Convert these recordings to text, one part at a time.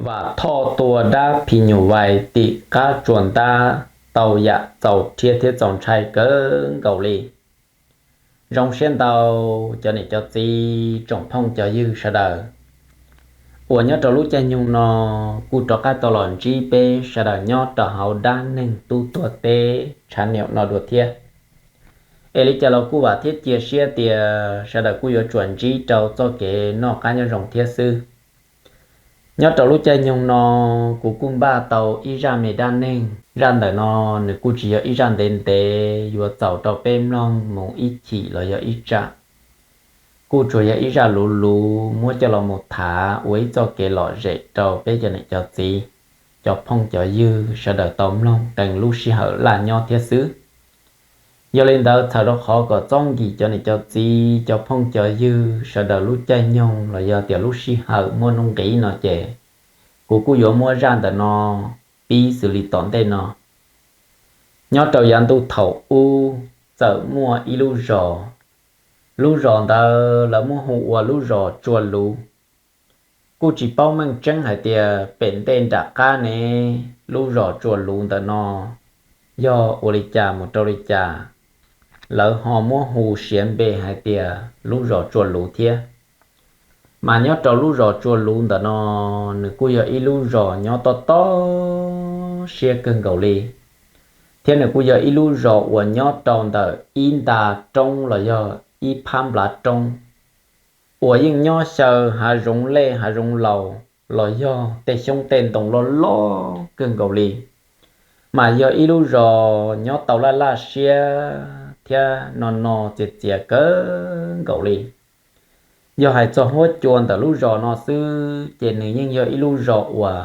Vam Thoj tua dab phim nyuj vais tim qab tsuas ntab, tau yam txaus rhiab thiab txaus ntshai kawg nkaus li. Zoo siab ntau cov niam cov txiv tsoom phooj cov ywg sawv daws uas nyob rau lub caij nyoog no kuj rov qab tau los ntsib peb sawv daws nyob rau hauv dab neeg tub tuag teb tshav niam no dua thiab. Es li cas los kuj vam thiab cia siab tias sawv daws kuj yuav tsuas ntsib rau txoj kev noj qab nyob zoo thiab xwb. Nyob rau lub caij nyoog no, kuv kuj npaj tau ib zaj me dab neeg. Zaj ntawm no nws kuj tsis yog ib zaj ntev ntev yuav txaus rau peb mloog mus ib chim los yog ib tsam. Kuj tsuas yog ib zaj luv luv muab coj los mus tham ua ib txoj kev lom zem rau peb cov niam cov txiv, cov phooj cov ywg sawv daws tau mloog qee lub sij hawm laj nyob thiab xwb. Yog li ntawd, txhawm rau qhov kom txob nkim cov niam cov txiv, cov phooj cov ywg sawv daws lub caij nyoog los yog tias lub sij hawm muaj nuj nqis no ces kuv kuj yuav muab zaj ntawm no pib xws li tom ntej no. Nyob rau yav ntuj thaum ub, txawm muaj ib lub zos. Lub zos ntawd lawv muab hu ua lub zos Tsua Luv. Kuj tsis paub meej tseeb hais tias pem ntej nram qab ne, lub zos Tsua Luv ntawm no yog ua li cas mus rau li cas, lawv ho muab hu siav npe hais tias lub zos Tsua Luv thiab. Mas nyob rau lub zos Tsua Luv ntawm no, nws kuj yog ib lub zos nyob tob tob siab kawg nkaus li, thiab nws kuj yog ib lub zos uas nyob rau ntawm ib nta roob los yog ib phab nplav roob, uas yeej nyob xyaw hav zoov lej hav zoov laus los yog tej xyoob tej ntoo loj loj kawg nkaus li. Mas yog ib lub zos nyob tau laj laj siab thiab no no txias txias kawg nkaus li. Yog hais txog huab cua ntawm lub zos no xwb ces nws yeej yog ib lub zos uas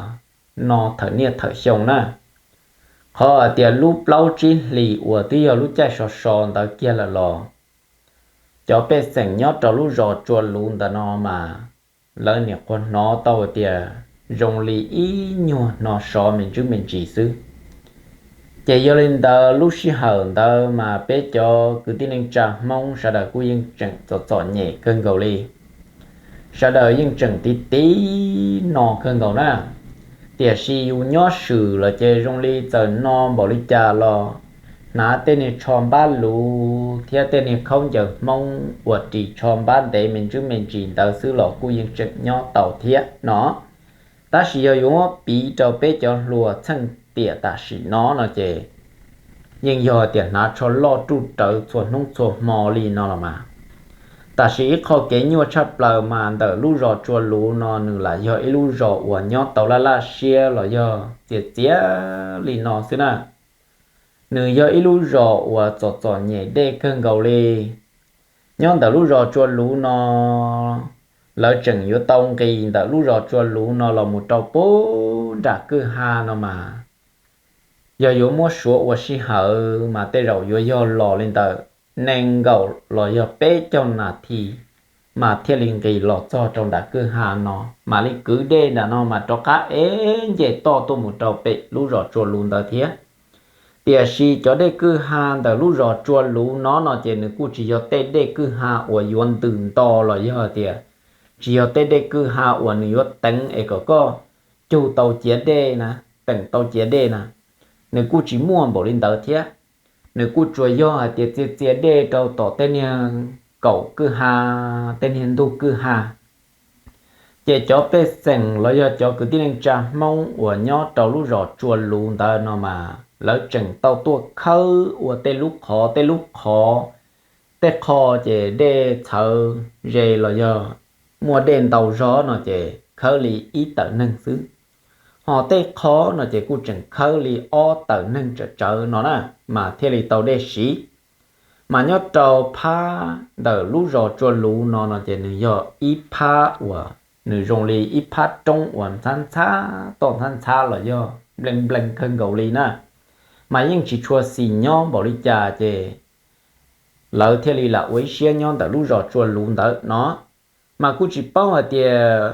no thawm niaj thawm xyoo na. Qhov hais tias lub plaub tsib hlis uas twb yog lub caij sov so ntawd kiag lawm los, cov pej xeem nyob rau lub zos Tsua Luv ntawm no mas lawv nim qhuav hnov tau hais tias zoo li ib nyuag hno sov me ntsis me ntsis xwb. Ces yog li ntawd lub sij hawm ntawd mas peb cov kwv tij neej tsa Hmoob sawv daws kuj yeej tseem txom txom nyem kawg nkaus li. Sawv daws yeej tseem tiv tiv no kawg nkaus na. Tiam sis yus nyob swm los ces zoo li txawm no npaum li cas los hnav tej niag tsho npab luv thiab tej niag khaub ncaws Hmoob uas ris tsho npab ntev me ntsis me ntsis ntawd xwb los kuj yeej tseem nyob tau thiab no. Tab sis yog yuav muab piv rau peb cov hluas txheej tiam tam sim no no ces yeej yog tias hnav tsho loj ruj rawv txhua hnub txhua hmo li no los mas. Tab sis ib qho kev nyuaj tshaj plaws mas ntawm lub zos Tsua Luv no nws lam yog ib lub zos uas nyob tau laj laj siab los yog txias txias li no xwb na. Nws yog ib lub zos uas txom txom nyem dej kawg nkaus li. Nyob ntawm lub zos Tsua Luv no, lawv tseem yuav tau nqis ntawm lub zos Tsua Luv no los mus rau puag nram kwj ha no mas, yog yuav muab suav ua sij hawm mas tej zaum yuav yog los li ntawm nees nkaum los yog peb caug nas this mas thiaj li nqis los txog rau nram kwj ha no. Mam li kwv dej nram no mas rov qab ev nce toj tuaj mus rau pem lub zos Tsua Luv ntawd thiab. Tiam sis cov dej kwj ha ntawm lub zos Tsua Luv no no ces nws kuj tsis yog tej dej kwj ha uas yuav ntws nto los yog tias tsis yog tej dej kwj ha uas nws yuav teev es kom koj cug tau ciav dej na, teem tau ciav dej na. Nws kuj tsis muaj npaum li ntawd thiab. Nws kuj tsuas yog hais tias txia txia dej rau tom tej niag kaum kwj ha, tej niag ntug kwj ha. Ces cov pej xeem los yog cov kwv tij neej tsa Hmoob uas nyob rau lub zos Tsua Luv ntawd no mas lawv tseem tau tuaj khawb ua tej lub qhov tej lub qhov. Tej qho ces dej txhawv ze los yog muaj dej ntau zog no ces khawb li ib tawm neeg xwb. Ho tej qhov no ces kuj tseem khawb li ob tawm neeg tsawm tsawv no na, mas thiaj li tau dej siv. Mas nyob rau phab ntawm lub zos Tsua Luv no no ces nws yog ib phab uas nws zoo li ib phab roob uas ntxhab ntxhab toj ntxhab ntxhab los yog nplees nplees kawg nkaus li na. Mas yeej tsis tshua xis nyob npaum li cas ces lawv thiaj li lam ua ib siab nyob ntawm lub zos Tsua Luv ntawd no. Mas kuj tsis paub hais tias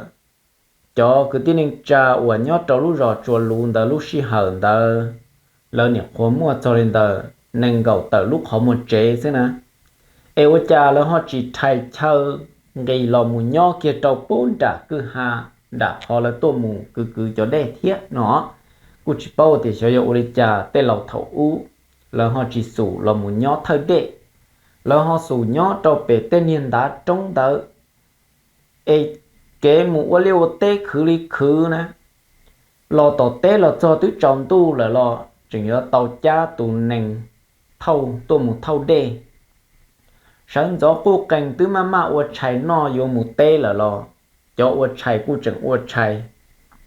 cov kwv tij neej tsa uas nyob rau lub zos Tsua Luv ntawd lub sij hawm ntawd lawv nim qhuav muaj txog li ntawm nees nkaum tawm lub qhov muag tsev xwb na. Es ua cas lawv ho tsis rhais chaw nqis los mus nyob kiag rau puag nram kwj ha nram qhov lawv tuaj mus kwv kwv cov dej thiab no. Kuj tsis paub tias xyov yog ua li cas tej laus thaum ub lawv ho tsis xum los mus nyob thawj dej, lawv ho xum nyob rau pem tej niag ntav roob ntawd, es kev mus ua liaj ua teb khwv li khwv na, los tom teb los txog twb tsaus ntuj lawm los tseem yuav tau cab tus nees thauj tuaj mus thauj dej. Sawv ntxov quj qees twb maj maj ua tshais noj yuav mus teb lawm los cov ua tshais kuj tseem ua tshais,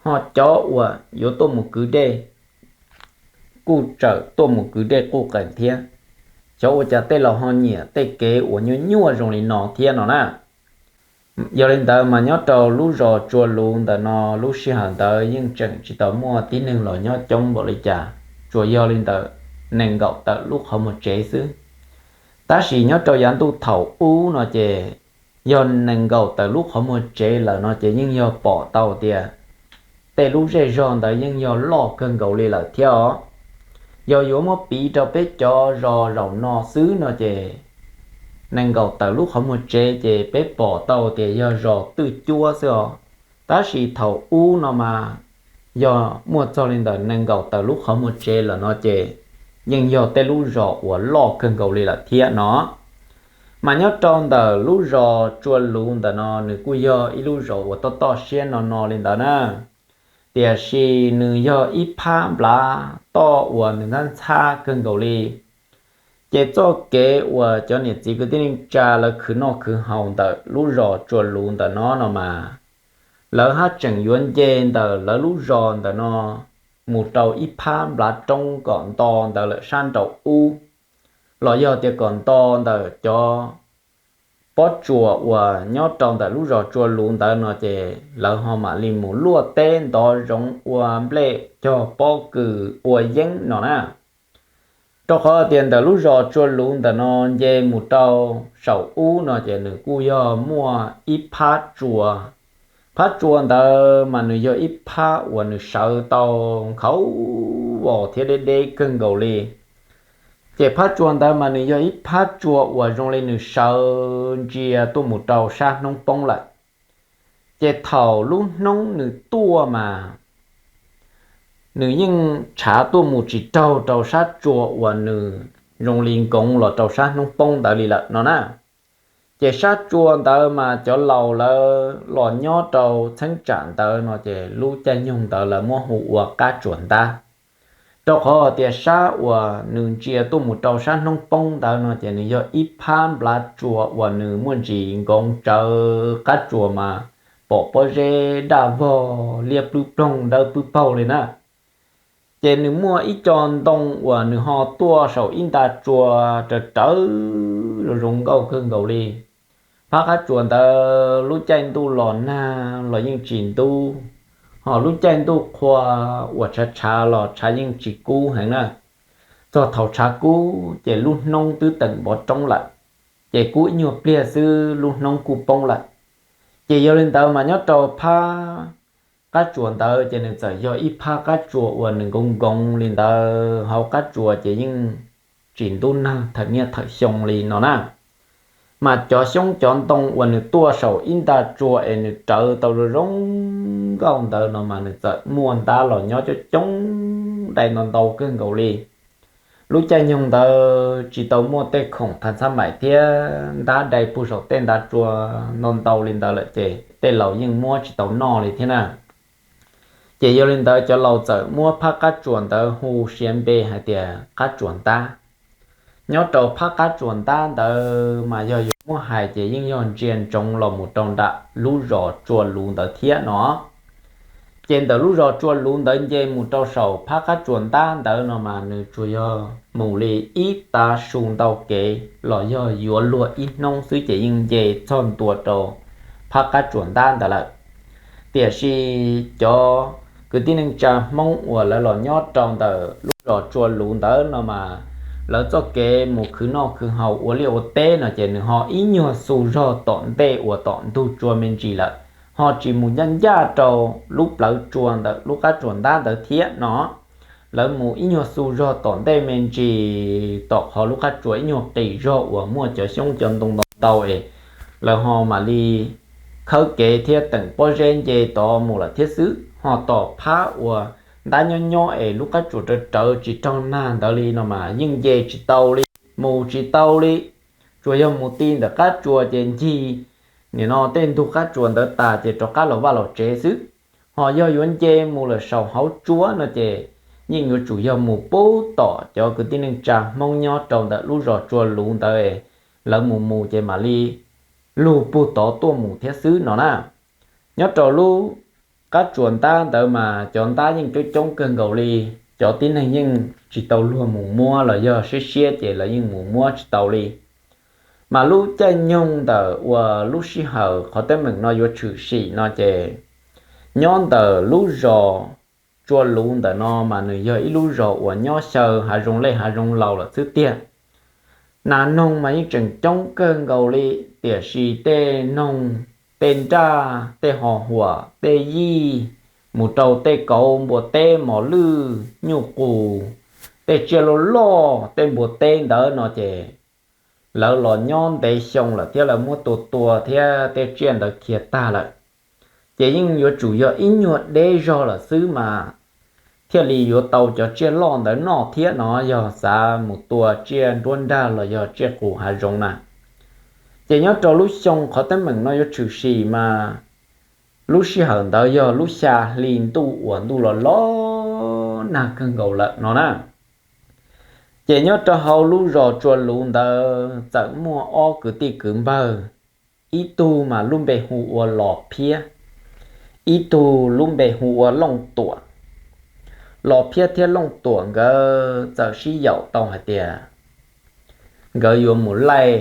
ho cov uas yuav tuaj mus kwv dej kuj tseem tuaj mus kwv dej quj qees thiab. Xyov ua cas tej laus ho nyiam tej kev uas nyuaj nyuaj zoo li no thiab no na. Yog li ntawd mas nyob rau lub zos Tsua Luv ntawm no lub sij hawm ntawd yeej tseem tsis tau muaj tib neeg los nyob coob npaum li cas, tsuas yog li ntawm nees nkaum tawm lub qhov muag tsev xwb. Tab sis nyob rau yav ntuj thaum ub no ces yog nees nkaum tawm lub qhov muag tsev lawm no ces yeej yog pom tau tias tej lub zej zog ntawd yeej yog loj kawg nkaus li lawm thiab os. Yog yuav muab piv rau peb cov zos zaum no xwb no ces nees nkaum tawm lub qhov muag tsev ces peb pom tau tias yog zos twj cuab xwb os. Tab sis thaum ub no mas yog muaj txog li ntawm nees nkaum tawm lub qhov muag tsev lawm no ces yeej yog tej lub zos uas loj kawg nkaus li lawm thiab no. Mas nyob rau ntawm lub zos Tsua Luv ntawm no nws kuj yog ib lub zos uas toj toj siab no no li ntawd na, tiam sis nws yog ib phab nplav toj uas nws ntxhab ntxhab kawg nkaus li. Ces txoj kev uas cov niam txiv kwv tij neej tsa lawv khwv noj khwv haus ntawm lub zos Tsua Luv ntawm no no mas, lawv haj tseem yuav nce ntawm lawv lub zos ntawm no mus rau ib phab nplav roob kom nto ntawd lawm sab nraum ub, los yog tias kom nto ntawm cov pob tsuas uas nyob rau ntawm lub zos Tsua Luv ntawd no ces lawv ho mam li mus luaj teb ntov zoov ua nplej cog pob kws ua yeeb no na. Rau qhov tias ntawm lub zos Tsua Luv ntawm no nce mus rau saum ub no ces nws kuj yog muaj ib phab tsua. Phab tsua ntawd mas nws yog ib phab uas nws sawv tau nkhaus vos thiab deb deb kawg nkaus li. Ces phab tsua ntawd mas nws yog ib phab tsua uas zoo li nws sawv ntsia tuaj mus rau sab hnub poob lawm. Ces thaum lub hnub nws tuaj mas nws yeej tshav tuaj mus tsis raug rau sab tsua uas nws zoo li nkoov los rau sab hnub poob ntawd li lawm no na. Ces sab tsua ntawd mas cov laus lawv los nyob rau txheeb tsam ntawd no ces lub caij nyoog ntawd lawv muab hu ua qab tsuas ntab. Rau qhov tias sab uas nws ntsia tuaj mus rau sab hnub poob ntawd no ces nws yog ib phab nplav tsua uas nws muaj ntsis nkoov tsawv qab tsua mas pom pob zeb daj vog liab plwb ploog dawb pwb paug li na. Ces nws muaj ib co ntoo uas nws ho tuaj saum ib nta tsua rawv rawv zoo zoo nkauj kawg nkaus li. Phab qab tsuas ntawd lub caij ntuj los nag los yeej tsis ntub, ho lub caij ntuj qhua uas tshav tshav los tshav yeej tsis kub heev na. Txog thaum tshav kub ces lub hnub twb teem npov roob lawm, ces kub ib nyuag pliag xwb lub hnub kuj poob lawm. Ces yog li ntawd mas nyob rau phab qab tsuas ntawd ces nws txawm yog ib phab qab tsuas uas nws nkoov nkoov li ntawd, hauv qab tsuas ces yeej tsis ntub nag thawm niaj thawm xyoo li no na. Mas cov xyoob cov ntoo uas nws tuaj saum ib nta tsua es nws rawv tau zoo zoo nkauj ntawd no mas nws txawm muaj ntab los nyob coob coob dai ntau ntau kawg nkaus li. Lub caij nyoog ntawd tsis tau muaj tej khoom thav ntxhab maim thiab ntab dai puag saum tej nta tsua ntau ntau li ntawd lawm ces tej laus yeej muab tsis tau noj li thiab na. Ces yog li ntawd cov laus txawm muab phab qab tsuas ntawd hu siav npe hais tias qab tsuas ntab. Nyob rau phab qab tsuas ntab ntawd mas yog yuav muab hais ces yeej yog ntsia ntsoov los mus rau nram lub zos Tsua Luv ntawd thiab no. Ces ntawm lub zos Tsua Luv ntawd nce mus rau saum phab qab tsuas ntab ntawd no mas nws tsuas yog mus li ib tav su ntau kev los yog yuav luag ib hnub xwb ces yeej nce txog ntua rau phab qab tsuas ntab ntawd lawm. Tiam sis cov kwv tij neej tsa Hmoob uas lawv los nyob rau ntawm lub zos Tsua Luv ntawd no mas lawv txoj kev mus khwv noj khwv haus ua liaj ua teb no ces nws ho ib nyuag xu zog tom ntej uas tom ntug tsua me ntsis lawm, ho tsis mus ncaj ncaj rau lub plawv tsua ntawm lub qab tsuas ntab ntawd thiab no. Lawv mus ib nyuag xu zog tom ntej me ntsis tom qhov lub qab tsuas ib nyuag qis zog uas muaj cov xyoob cov ntoo ntau ntau es lawv ho mam li khawb kev thiab teem pob zeb nce tod mus lawm thiab xwb. Ho tom phab uas ntab nyob nyob es lub qab tsuas rawv rawv tsis raug nag ntawd li no mas yeej nce tsis tau li, mus tsis tau li. Tsuas yog mus ti ntawm qab tsuas ces ncig nim no tej ntug qab tsuas ntawd tas ces rov qab los vaj los tsev xwb. Ho yog yuav nce mus lawm saum hauv tsuab no ces yeej yuav tsum yog mus pub tom cov kwv tij neej tsa Hmoob nyob rau ntawm lub zos Tsua Luv ntawd, lawv mus mus ces mam li lug pug tod tuaj mus thiab xwb no na. Nyob rau lub qab tsuas ntab ntawd mas cov ntab yeej coob coob kawg nkaus li, cov tib neeg yeej tsis tau luag mus muab los yog siab siab ces lawv yeej mus muab tsis tau li. Mas lub caij nyoog ntawm uas lub sij hawm qhov teeb meem no yuav tshwm sim no ces nyob ntawm lub zos Tsua Luv ntawm no mas nws yog ib lub zos uas nyob xyaw hav zoov lej hav zoov laus lawm xwb tiag. Nas noog mas yeej tseem coob kawg nkaus li, tiam sis tej noog, tej nraj, tej ho huam, tej yij, mus rau tej kauv, npua teb, mos lwj, nyuj qus, tej tsiaj loj loj, tej npua teb ntawd no ces lawv los nyob ntev xyoo lawm thiab lawv muab tua tua thiab tej tsiaj ntawd khiav tag lawm. Ces yeej yuav tsum yog ib nyuag deb zog lawm xwb mas thiaj li yuav tau cov tsiaj loj ntawd noj thiab no, yog xav mus tua tsiaj nruab nrag los yog tsiaj qus hav zoov na. Ces nyob rau lub xyoo qhov teeb meem no yuav tshwm sim mas lub sij hawm ntawd yog lub xya hli ntuj uas ntuj los los nag kawg nkaus lawm no na. Ces nyob rau hauv lub zos Tsua Luv ntawd txawm muaj ob kwv tij kwv npawg, ib tug mas lub npe hu ua Los Phiab, ib tug lub npe hu ua Looj Tuam. Los Phiab thiab Looj Tuam nkawd txawm sib yaum tau hais tias nkawd yuav mus laij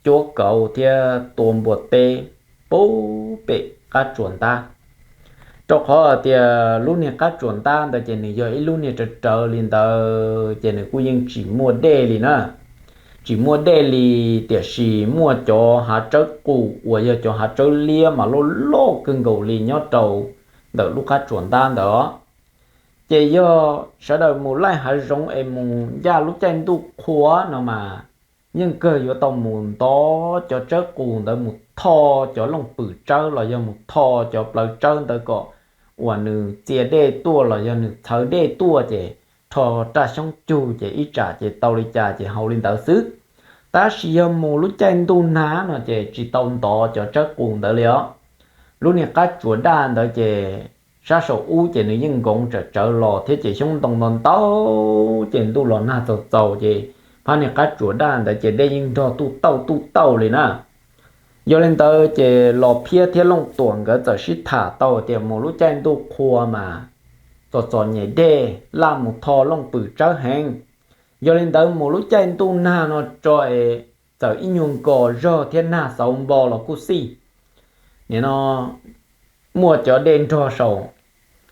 cuab kauv thiab tua npua teb pub pem qab tsuas ntab, rau qhov hais tias lub niag qab tsuas ntab ntawd ces nws yog ib lub niag rawv rawv li ntawd ces nws kuj yeej tsis muaj dej li na. Tsis muaj dej li, tiam sis muaj cov hav tsawb qus uas yog cov hav tsawb liab mas loj loj kawg nkaus li nyob rau ntawm lub qab tsuas ntab ntawd. Ces yog sawv daws mus laij hav zoov es mus ncaj lub caij ntuj qhua no mas yeej kawg yuav tau mus ntov cov tsawb qus ntawd mus tho cov looj pwm tsawb los yog mus tho cov plawv tsawb ntawd kom uas nws txia dej tuaj los yog nws txhawv dej tuaj ces rho raj xyoob cug ces ib tsam ces tau li cas ces haus li ntawd xwb. Tab sis yog mus lub caij ntuj nag no ces tsis tau ntov cov tsawb qus ntawd li os. Lub niag qab tsuas daj ntawd ces sab saum ub ces nws yeej nkoov tsawm tsawv los thiab ces xyoob ntoo ntau ntau ces ntuj los nag txaus txaus ces phab niag qab tsuas daj ntawd ces dej yeej nrog tuj tauj tuj tauj li na. Yog li ntawd ces Los Phiab thiab Looj Tuam nkawd txawm sib tham tau tias mus lub caij ntuj qhua mas txom txom nyem dej laj mus tho looj pwm tsawb heev. Yog li ntawd mus lub caij ntuj nag no tso es txawm ib nyuag nkos zog thiab nag xauv npo los kuj xij. Nim no muaj cov dej nrog saum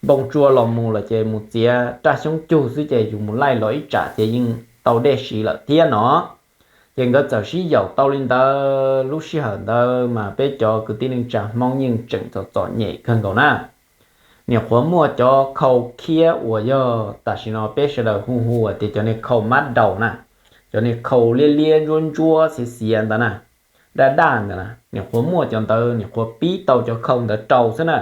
npoo tsua los mus lawm ces mus txiav raj xyoob cug xwb ces yus mus laij los ib tsam ces yeej tau dej siv lawm thiab no. Ces nkawd txawm sib yaum tau li ntawd, lub sij hawm ntawd mas peb cov kwv tij neej tsa Hmoob yeej tseem txom txom nyem kawg nkaus na. Nyuam qhuav muaj cov khau khiab uas yog tam sim no peb sawv daws hu hu tias cov niag khau mab daus na, cov niag khau liab liab ntsuab ntsuab xiav xiav ntawd na, daj daj ntawd na, nyuam qhuav muaj cov ntawd, nyuam qhuav pib tau cov khau ntawd rau xwb na.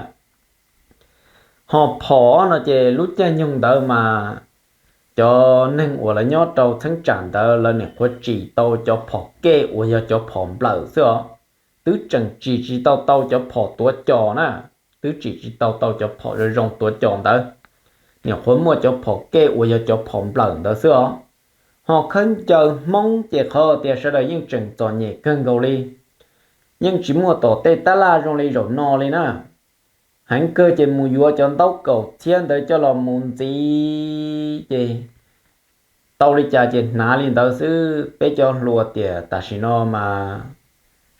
Ho phom no ces lub caij nyoog ntawd mas cov neeg uas lawv nyob rau txheeb tsam ntawd lawv nyuam qhuav tsim tau cov phom kej uas yog cov phom nplawm xwb os. Twb tseem tsim tsis tau tau cov phom tuav cos na, twb tsim tsis tau tau cov phom zoo zoo tuav cos ntawd, nyuam qhuav muaj cov phom kej uas yog cov phom nplawm ntawd xwb os. Ho khaub ncaws Hmoob ces qhov tias sawv daws yeej tseem txom nyem kawg nkaus li, yeej tsis muaj tom tej tab laj zoo li zaum no li na. Heev kawg ces mus yuav cov ntaub kaum txhiab ntawd coj los mus ntxiv ces tau li cas ces hnav li ntawd xwb. Peb cov hluas tias tam sim no mas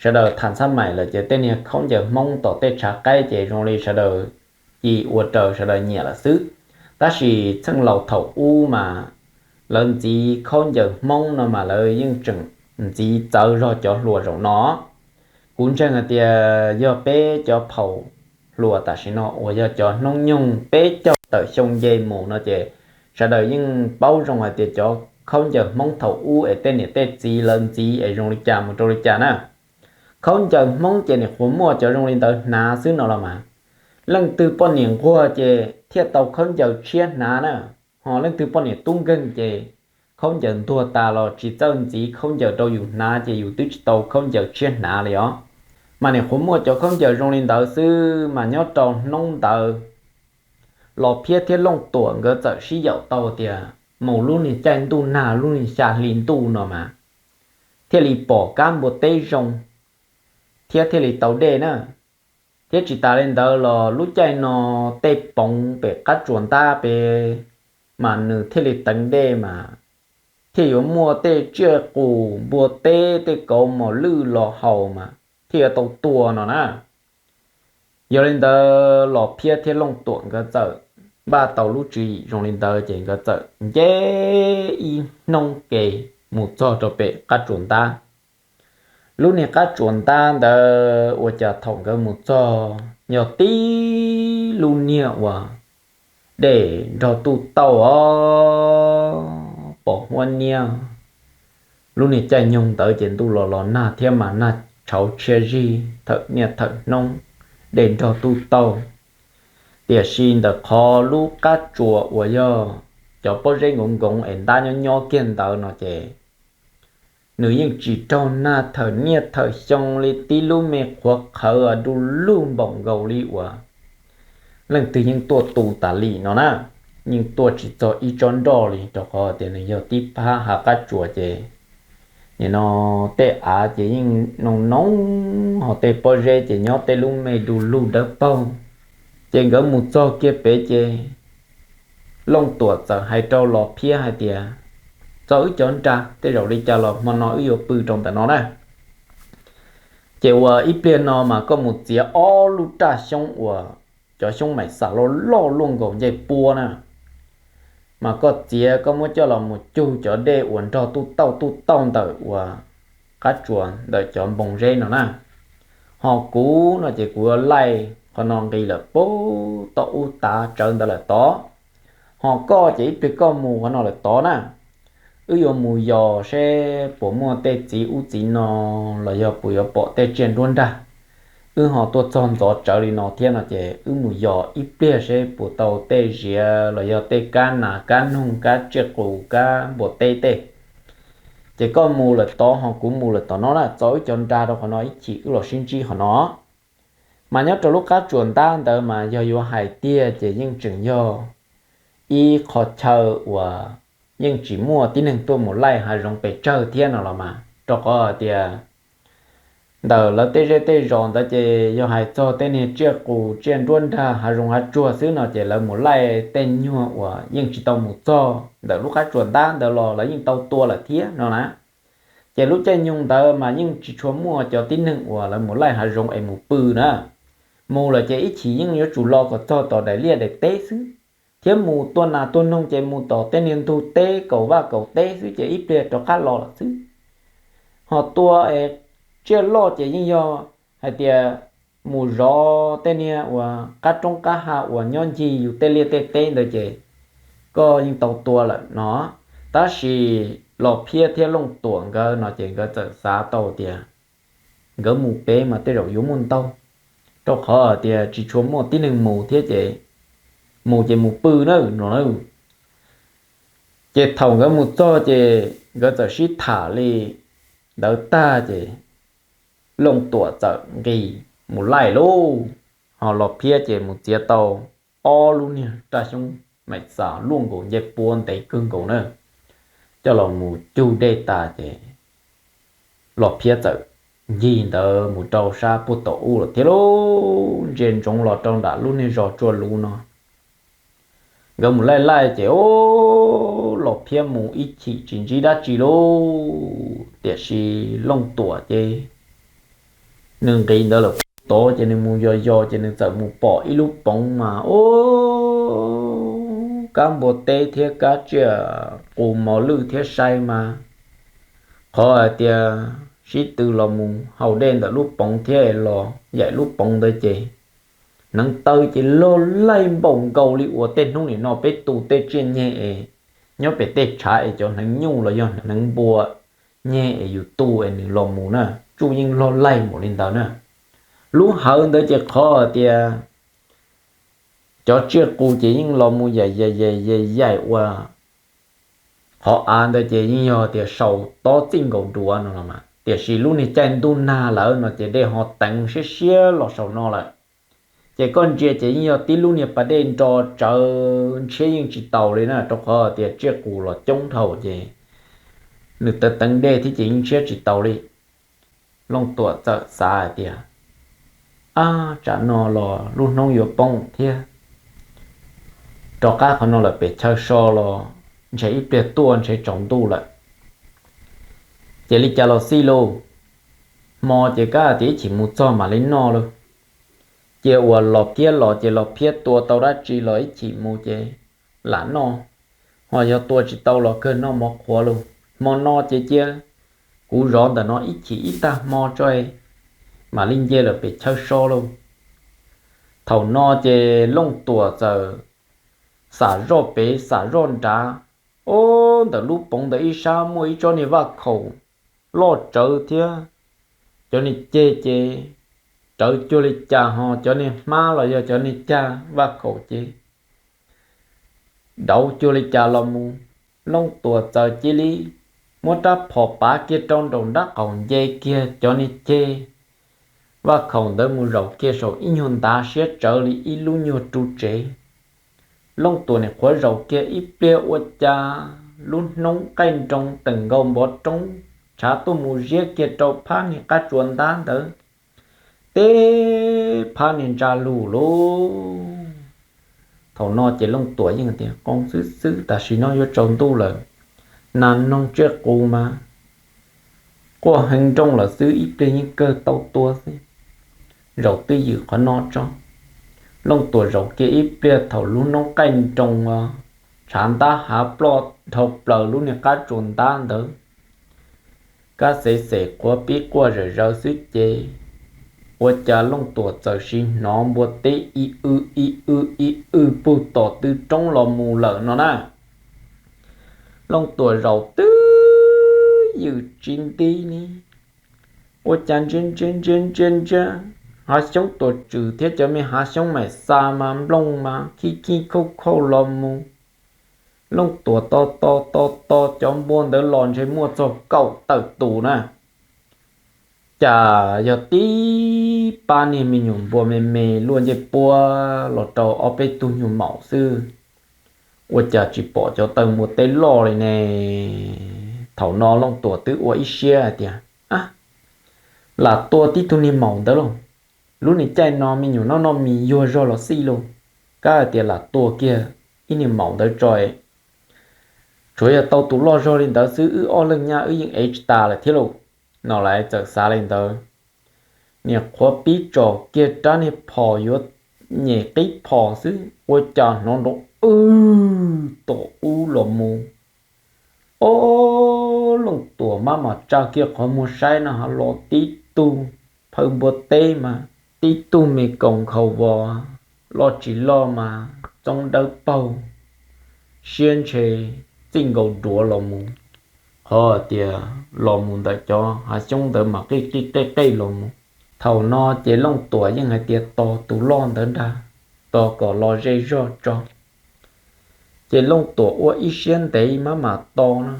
sawv daws tham ntxhab maim lawm ces tej niag khaub ncaws Hmoob tom tej tshav qaib ces zoo li sawv daws ci ua raws sawv daws nyiam lawm xwb. Tab sis txheej laus thaum ub mas lawv ntxiv khaub ncaws Hmoob no mas lawv yeej tseem ntxiv txawv zog cov hluas zaum no. Kuv ntseeg hais tias yog peb cov phaum hluas tam sim no uas yog cov hnub nyoog peb caug tawm xyoo nce mus no ces sawv daws yeej paub zoo hais tias cov khaub ncaws Hmoob thaum ub es tej niam tej txiv lawv ntxiv es zoo li cas mus rau li cas na. Khaub ncaws Hmoob ces nim qhuav muaj cov zoo li ntawd hnav xwb no los mas. Leej twg poj niam nquag ces thiaj tau khaub ncaws tshiab hnav na, ho leej twg poj niam tub nkeeg ces khaub ncaws ntuag tas los tsis txawj ntxiv khaub ncaws rau yus hnav ces yus twb tsis tau khaub ncaws tshiab hnav li os. Mas nim qhuav muaj cov khaub ncaws zoo li ntawd xwb mas nyob rau hnub ntawd Los Phiab thiab Looj Tuam nkawd txawm sib yaum tau tias mus lub niag caij ntuj nag lub niag xya hli ntuj no mas thiaj li pom kab npua teb zoo thiab thiaj li tau dej na. Thiab tsis tas li ntawd los lub caij no tej poov pem qab tsuas ntab pem mas nws thiaj li teev dej mas thiaj yuav muaj tej tsiaj qus npua teb tej kauv mos lwj los haus mas thiaj yuav tau tua no na. Yog li ntawd Los Phiab thiab Looj Tuam nkawd txawm npaj tau lub tswv yim zoo li ntawd ces nkawd txawm nce ib hnub ke mus txog rau pem qab tsuas ntab. Lub niag qab tsuas ntab ntawd ua cas thaum nkawd mus txog yog tib lub niag uas dej nrog tuj tauj os, pos huab niab. Lub niag caij nyoog ntawd ces ntuj los los nag thiab mas nag tshauv tshiab zig thawm niaj thawm hnub, dej nrog tuj tauj. Tiam sis ntawm qhov lub qab tsuas uas yog cov pob zeb nkoos nkoos es ntab nyob nyob kiag ntawd no ces nws yeej tsis raug nag thawm niaj thawm xyoo li, tib lub me qhuav qhawv du lug npaum nkaus li uas leej twg yeej tuaj tu tas li no na, yeej tuaj tsis txog ib tsob nroj li rau qhov tias nws yog tib phab hav qab tsuas ces nim no tej av ces yeej noo noo, ho tej pob zeb ces nyob tej lub me du lug dawb paug. Ces nkawd mus txog kiag pem ces Looj Tuam txawm hais rau Los Phiab hais tias, txo wb cov nra, tej zaum li cas los hmo no wb yuav pw rau ntawm no na. Ces ua ib pliag no mas koj mus txiav ob lub raj xyoob uas cov xyoob maim xas loj loj luaj nkaus ncej puab na, mas koj txiav koj muab coj los mus cug cov dej uas nrog tuj tauj tuj tauj ntawm uas qab tsuas ntawm cov npoo zeb no na. Ho kuv no ces kuv yuav laij qhov no nqis lawm puag tom ub tav tsawv ntawd lawm tod. Ho koj ces ib pliag koj mus qhov no lawm tod na. Wb yuav mus yos seb puas muaj tej txiv ub txiv no los yog puas yuav pom tej tsiaj nruab nrag. Wb ho tuaj txog ntxov tsawv li no thiab no ces wb mus yos ib pliag seb puas tau tej ziav los yog tej kab nas kab noog kab tsiaj qus kab npua teb tej. Ces koj mus lawm tod ho kuv mus lawm tom no na, txo wb cov nra rau qhov no ib chim wb los sib ntsib qhov no. Mas nyob rau lub qab tsuas ntab ntawd mas yog yuav hais tiag ces yeej tseem yog ib qho chaw uas yeej tsis muaj tib neeg tuaj mus laij hav zoov pes tsawg thiab no los mas, rau qhov hais tias ntawm lawv tej zej tej zos ntawd ces yog hais txog tej niag tsiaj qus tsiaj nruab nrag hav zoov hav tsuag xwb no ces lawv mus laij tej nyuag uas yeej tsis tau mus txog ntawm lub qab tsuas ntab ntawd los lawv yeej tau tua lawm thiab no na. Ces lub caij nyoog ntawd mas yeej tsis tshua muaj cov tib neeg uas lawv mus laij hav zoov es mus pw na. Mus lawm ces ib chim yeej yuav tsum los kom txog tom daim liaj daim teb xwb, thiab mus tua nas tua noog ces mus tom tej niag ntug teb kaum vaj kaum teb xwb ces ib pliag rov qab los lawm xwb. Ho tua tsiaj loj ces yeej yog hais tias mus zov tej niag uas qab roob qab hav uas nyob ncig yus tej liaj tej teb ntawd ces koj yeej tau tua lawm no. Tab sis Los Phiab thiab Looj Tuam nkawd no ces nkawd txawm xav tau tias nkawd mus pem mas tej zaum yuav muaj ntau, rau qhov tias tsis tshua muaj tib neeg mus thiab ces mus ces mus pw na no na. Ces thaum nkawd mus txog ces nkawd txawm sib tham li ntawd tag ces Looj Tuam txawm nqis mus laij lauj. Ho Los Phiab ces mus txiav tau ob lub niag raj xyoob maim xas luaj nkaus ncej puab ntev kawg nkaus na, coj los mus cug dej tas ces Los Phiab txawm ncig ntawd mus rau sab puag tom ub lawm thiab lauj. Ntsia ntsoov los rau nram lub niag zos Tsua Luv no, nkawd mus laij laij ces o, Los Phiab mus ib chim tsis ntsib dab tsi lauj. Tiam sis Looj Tuam ces nws nqis ntawd lawm tod ces nws mus yos yos ces nws txawm mus pom ib lub poov mas o, kab npua teb thiab kab tsiaj qus mos lwj thiab sai mas qhov hais tias sib tw los mus haus dej ntawm lub poov thiab los yaim lub poov ntawd ces hneev taw ces loj laij npaum nkaus li uas tej hnub nim no peb tu tej tsiaj nyeg es nyob pem tej tshav es cov hneev nyuj los yog hneev npua nyeg es yus tu es nws los mus na. tsuj yeej log laig npaum li ntawd na. Lub hawv ntawd ces qhov tias cov tsiaj qus ces yeej los mus yaim yaim yaim ua qhov av ntawd ces yeej yog tias saum tob txij nkaus duav no los mas, tiam sis lub niag caij ntuj nag lawm no ces dej ho teev siab siab los saum no lawm. Ces koj ntsia ces yeej yog tib lub niag pas dej nro tsawv ntshiab yeej tsis taus li na, rau qhov tias tsiaj qus los coob dhau ces nws teev teev dej thiab ces yeej ntshiab tsis taus li. Looj Tuam txawm xav hais tias, Ab, tsam no los lub hnub yuav poob thiab, rov qab qhov no lawm pem chaw so los ntshe ib pliag tuaj ntshe tsaus ntuj lawm. Ces li cas los xij lauj, hmo ces kab tias ib chim mus txog mam li noj lauj. Cia uas los kiag los ces los phiab tua tau dab tsi los ib chim mus ces lam noj, ho yog tua tsis tau los kawg noj mov qhuav lauj. Hmo no ces cia kuv zov ntawm no ib chim ib tag hmo tso, mam li nce lawm pem chaw so lauj. Thaum no ces Looj Tuam txawm xam zoj pem xam zoj nrad, ob, ntawm lub poov ntawd ib sab muaj ib tsob niag vaj khaum loj tsawv thiab, cov niag ceg ces rawv cuag li cas ho cov niag hmab los yog cov niag cag vaj khaum ces dauv cuag li cas los mus. Looj Tuam txawm cia li muab rab phom pav kiag rau nraum nrab qaum nce kiag cov niag ceg vaj khaum ntawd mus zaum kiag saum ib nyuag ntav siab tsawv li ib lub nyuag ru tsev. Looj Tuam nim qhuav zaum kiag ib pliag ua cas lub hnub qaij nroo teem nkaus npov roob tshav tuaj mus ziab kiag rau phab niag qab tsuas ntab ntawd, teb phab niag ntsa lug lauj. Thaum no ces Looj Tuam yeej tias, Qoo xwb xwb, tam sim no yuav tsaus ntuj lawm, nas noog tsiaj qus mas quaj heev nrooj lawm xwb, ib pliag yeej kawg tau tua xwb. Zaum twj ywm qhov no tso. Looj Tuam zaum kiag ib pliag thaum lub noob qaij nroo os, tshav ntab hav ploj dhau plaws lub niag qab tsuas ntab ntawd, kab xev xes qhuav pib quaj zawm zaws xwb ces ua cas Looj Tuam txawm sim hnov npua teb i w i w i w pug tom tw roob los mus lawm no na. Looj Tuam zaum twj ywm tsis nti ni, ua cas ntsia ntsia ntsia ntsia ntsia, hav xyoob tuam tswm thiab cov me hav xyoob maim xa mas nplooj mas khij khij khauj khauj los mus. Looj Tuam to to to to cov npua ntawd los ntshe muaj txog kaum tawm tus na. Cas yog tib pab niag me nyuam npua me me luaj ncej puab los rau ob peb tug nyuag maum xwb, ua cas tsis pom cov taw npua teb loj li ne. Thaum no Looj Tuam twb ua ib siab hais tias, lam tua tib tug niag maum ntawd lauj, lub niag caij no me nyuam noj noj mis yuag zog los xij lauj, kab hais tias lam tua kiag ib niag maum ntawd tso, tsuav yog tau tus loj zog li ntawd xwb wb ob leeg nyaj wb yeej ev tsis tas lawm thiab lauj. No lawv txawm xav li ntawd, niam qhuav pib tsom kiag rab niag phom yuav nyem qib phom xwb ua cas hnov nrov wb tom ub los mus. Ob, Looj Tuam maj mam tsa kiag qhov muag saib no ha los tib tug phaw npua teb mas tib tug me koom nkhaus vos, loj tsis loj mas txoob dawb paug, siab ntshe txij nkaus duav los mus, qhov tias los mus ntawm cov hav xyoob ntawd mas qij qij qej qej los mus. Thaum no ces Looj Tuam yeej hais tias tos tus loj ntawd ntag, tos kom los ze zog tso. Ces Looj Tuam ua ib siab ntev maj mam tos na,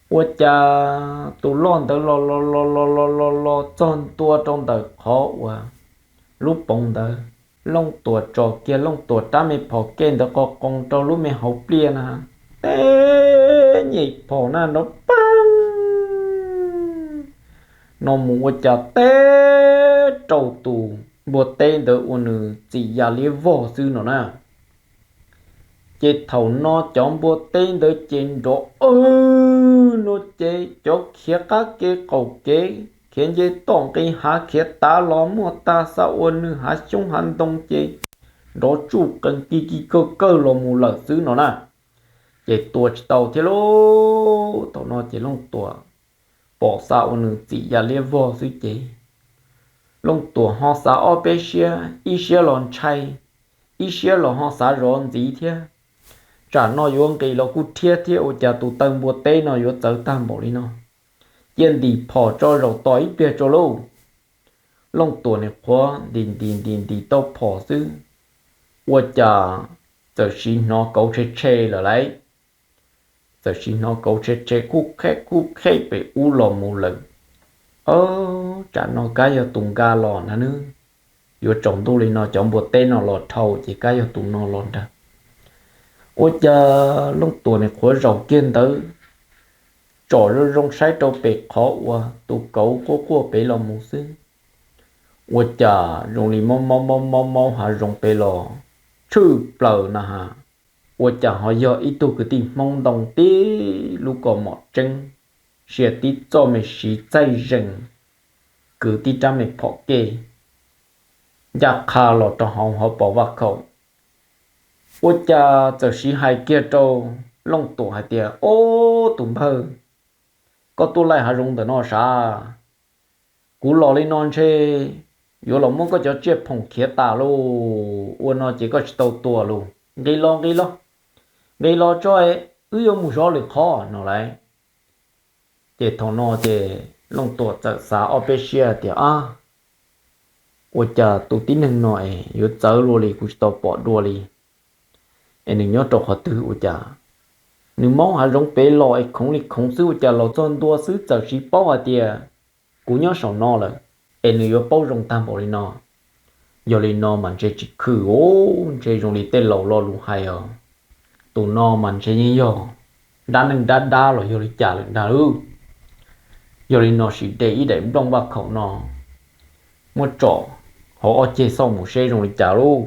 ua cas tus loj ntawd los los los los los los los txog ntua rau ntawm qhov uas lub poov ntawd. Looj Tuam tsom kiag Looj Tuam rab me phom kej ntawd qo qoos rau lub me hauv pliaj na, teb nyem phom na nrov pag no mus ua cas teb rau tus npua teb ntawd ua nws txim ya liab vog xwb no na. Ces thaum no cov npua teb ntawd ces nrov wb no ces cov khiav qab kev qaum kev khiav nce toj nqis hav khiav tav los muaj tag, xa ua nws hav xyoob hav ntoo ces nrov tsuj qees kig kig kawg kawg los mus lawm xwb no na. Ces tua tsis tau thiab lauj. Thaum no ces Looj Tuam pom xa ua nws txim ya liab vog xwb ces Looj Tuam ho xav ob peb siab, ib siab los ntshai, ib siab los ho xav zov ntxiv thiab. Tsam no yuav nqis los kuj rhiab thiab, ua cas tus taw npua teb no yuav txawv tag npaum li no. cia ntim phom tso zaum tos ib pliag tso lauj. Looj Tuam nim qhuav ntim ntim ntim ntim tau phom xwb, ua cas txawm sim hnov kauv tshe tshe lawm lauj. Txawm sim hnov kauv tshe tshe khuj qheb khuj qheb pem ub los mus lawm. Ob, tsam no kab yog tus nqa los ntag nawb. Yuav tsaus ntuj li no cov npua teb no los dhau ces kab yog tus no los ntag. Ua cas Looj Tuam nim qhuav zaum kiag ntawd, tsom zoo zoo saib rau pem qhov uas tus kauv quaj quaj pem los mus xwb, ua cas zoo li mob mob mob mob mob hav zoov pem los tshwj plaws na has. Ua cas ho yog ib tug kwv tij Hmoob ntoo tib lub kaus mom tseeb, sia tib txoj me siv txaij zees, kwv tib rab me phom kej ncaj qha los rau hauv hauv paus vaj khaum. Ua cas txawm siv hais kiag rau Looj Tuam hais tias, Ob, tus npawg, koj tuaj laij hav zoov ntawm no sav? Kuv los li no ntshe yuav los muab koj cov tsiaj phoom khiav tas lauj. Ua no ces koj tsis tau tua lauj. Nqis los, nqis los, nqis los tso, wb yuav mus zov lwm qhov no lauj. Ces thaum no ces Looj Tuam txawm xav ob peb siab tias, Ab, ua cas tus tib neeg no es yuav txawv luaj li, kuv tsis tau pom dua li. Es nws nyob rau qhov twg ua cas nws maub hav zoov pem los es khoov li khoov xwb, ua cas los txog ntua xwb txawm sis paub hais tias kuv nyob saum no lawm, es nws yuav paub zoo tag npaum li no. Yog li no mas ntshe tsis khwm os, ntshe zoo li tej laus lo lus hais os, tus no mas ntshe yeej yog dab neeg dab dab los yog li cas lawm ntag lauj. Yog li no sim de ib daim nplooj vaj khaum no muab tsom hauv ob ceg xauj mus seb zoo li cas lauj.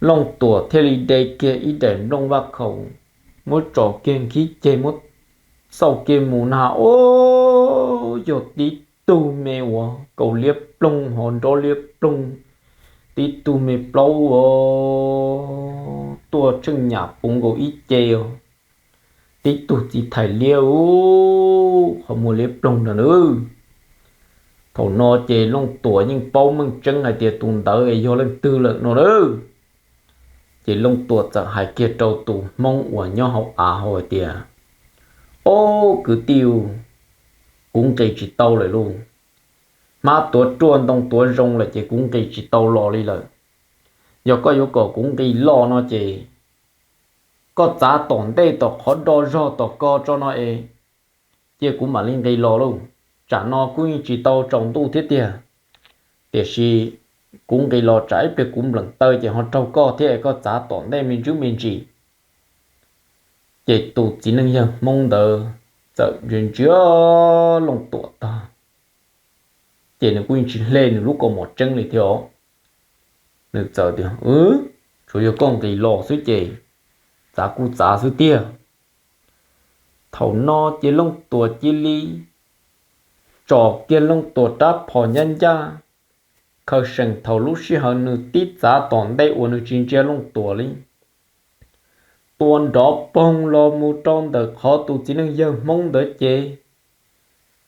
Looj Tuam thiaj li de kiag ib daim nplooj vaj khaum, muab tsom kiag nkhib ceg, muab xauj kiag mus na, ob, yog tib tug me uas kaus liab ploog ho nrob liab ploog, tib tug me plaub uas tuaj tsheej nyam puv nkaus ib ce os, tib tug txiv thais liab ub, qhov muag liab ploog ntag nawb. Thaum no ces Looj Tuam yeej paub meej tseeb hais tias tus ntawd es yog leej twg lawm no lauj. Ces Looj Tuam txawm hais kiag rau tus Hmoob uas nyob hauv av hauv hais tias, Ob, kwv tij, kuv nqis tsis tau lawm lauj. Hmab tuav ruaj ntoo tuav zoo lawm ces kuv nqis tsis tau los li lawm. Yog koj yuav kom kuv nqis los no ces koj txav tom ntej tom qhov do zog tom ko tso no es, cia kuv mam li nqis los lauj. Tsam no kuj yeej tsis tau tsaus ntuj thiab tiag, tiam sis kuv nqis los tsam ib pliag kuv npleem taw ces ho raug koj thiab es koj txav tom ntej me ntsis me ntsis. Ces tus txiv neej yawg Hmoob ntawd txawm ntsia ntsia Looj Tuam tag, ces nws kuj yeej tsis hle nws lub kaus mom tseeb li thiab os. Nws txawm tias, Tsuas yog koj nqis los xwb ces txav kuj txav xwb tiag. Thaum no ces Looj Tuam cia li tsom kiag Looj Tuam rab phom ncaj ncaj, khaws seem thaum lub sij hawm nws tib txav tom ntej uas nws tsis ntsia Looj Tuam li, tua nrov poog los mus rau ntawm qhov tus txiv neej yawg Hmoob ntawd ces,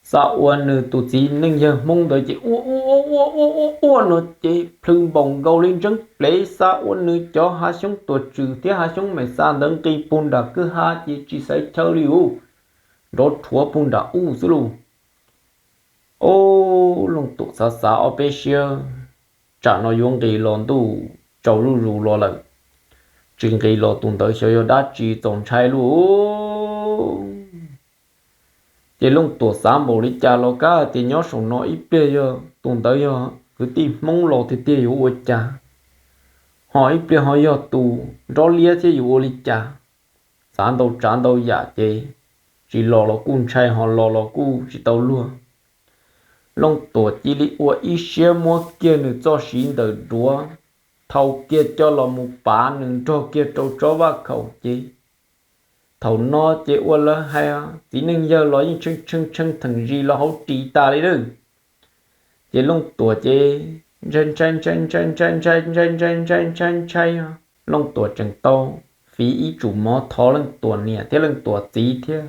xav ua nws tus txiv neej yawg Hmoob ntawd ces ua ua ua ua ua ua no ces plhws npaum nkaus li ntseeb plev, xav ua nws cov hav xyoob tuam tswm thiab hav xyoob mem xa ntawd nqis puag nram kwj ha ces tsis xaiv chaw li ub, nrov rhuav puag nram ub xwb lauj. Ob, Looj Tuam xav xav ob peb siab, tsam no yuav nqis los ntuj tsaus zuj zus los lawm, tsis nqis los tus ntawd xyov yog dab tsi txaus ntshai lauj. Ces Looj Tuam xav npaum li cas los kab tias nyob saum no ib pliag yog tus ntawd yog kwv tij Hmoob los tiag tiag yuav ua cas, ho ib pliag ho yog tus nrob liab thiab yuav ua li cas. Xav ntau tsav ntau yam ces tsis los los kuj ntshai, ho los los kuj tsis tau luag. Looj Tuam cia li ua ib siab muab kiag nws txoj siv ntawm duav, thau kiag coj los mus pav nws nrog kiag rau tsob vaj khaum ces. Thaum no ces ua lawv hais txiv neej yawg los yeej tshee tshee tshee theem zis los hauv ris tas li lawm. Ces Looj Tuam ces ntshai ntshai ntshai ntshai ntshai ntshai ntshai ntshai ntshai ntshai ntshai, Looj Tuam tseem tau fiv ib tsum mov thov Leej Tuam niam thiab Leej Tuam txiv thiab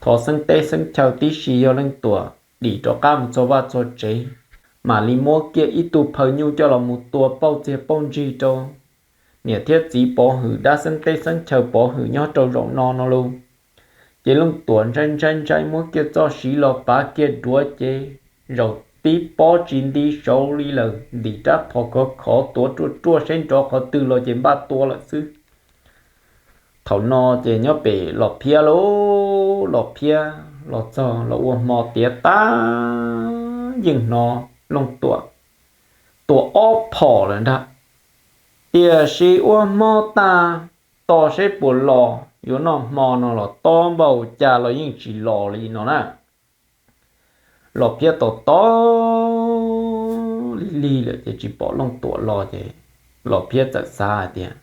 thov xeeb teb xeeb chaw tib si yog Leej Tuam dim rov qab mus txog vaj txog tsev, mam li muab kiag ib tug phaw nyuj coj los mus tua pauj txiag pauj ntsig rau niam thiab txiv pov hwm, dab xeeb teb xeeb chaw pov hwm nyob rau zaum no no lauj. Ces Looj Tuam ntshai ntshai ntshai muab kiag txoj siv los pav kiag duav ces zaum tib pob tsis nti saud li lawm, ntim rab phom khov khov tuav ruaj ruaj saib nrov qhov twg los ces npaj tua lawm xwb. Thaum no ces nyob pem Los Phiab lauj, Los Phiab los txog los ua hmo tiav tag yeej hnov Looj Tuam tua ob phom lawm ntag. Tiam sis ua hmo tag, tos saib puas los, yuav noj hmo no los tob npaum cas los yeej tsis los li no na. Los Phiab tos tos lig lig lawm ces tsis pom Looj Tuam los ces Los Phiab txawm xav hais tias,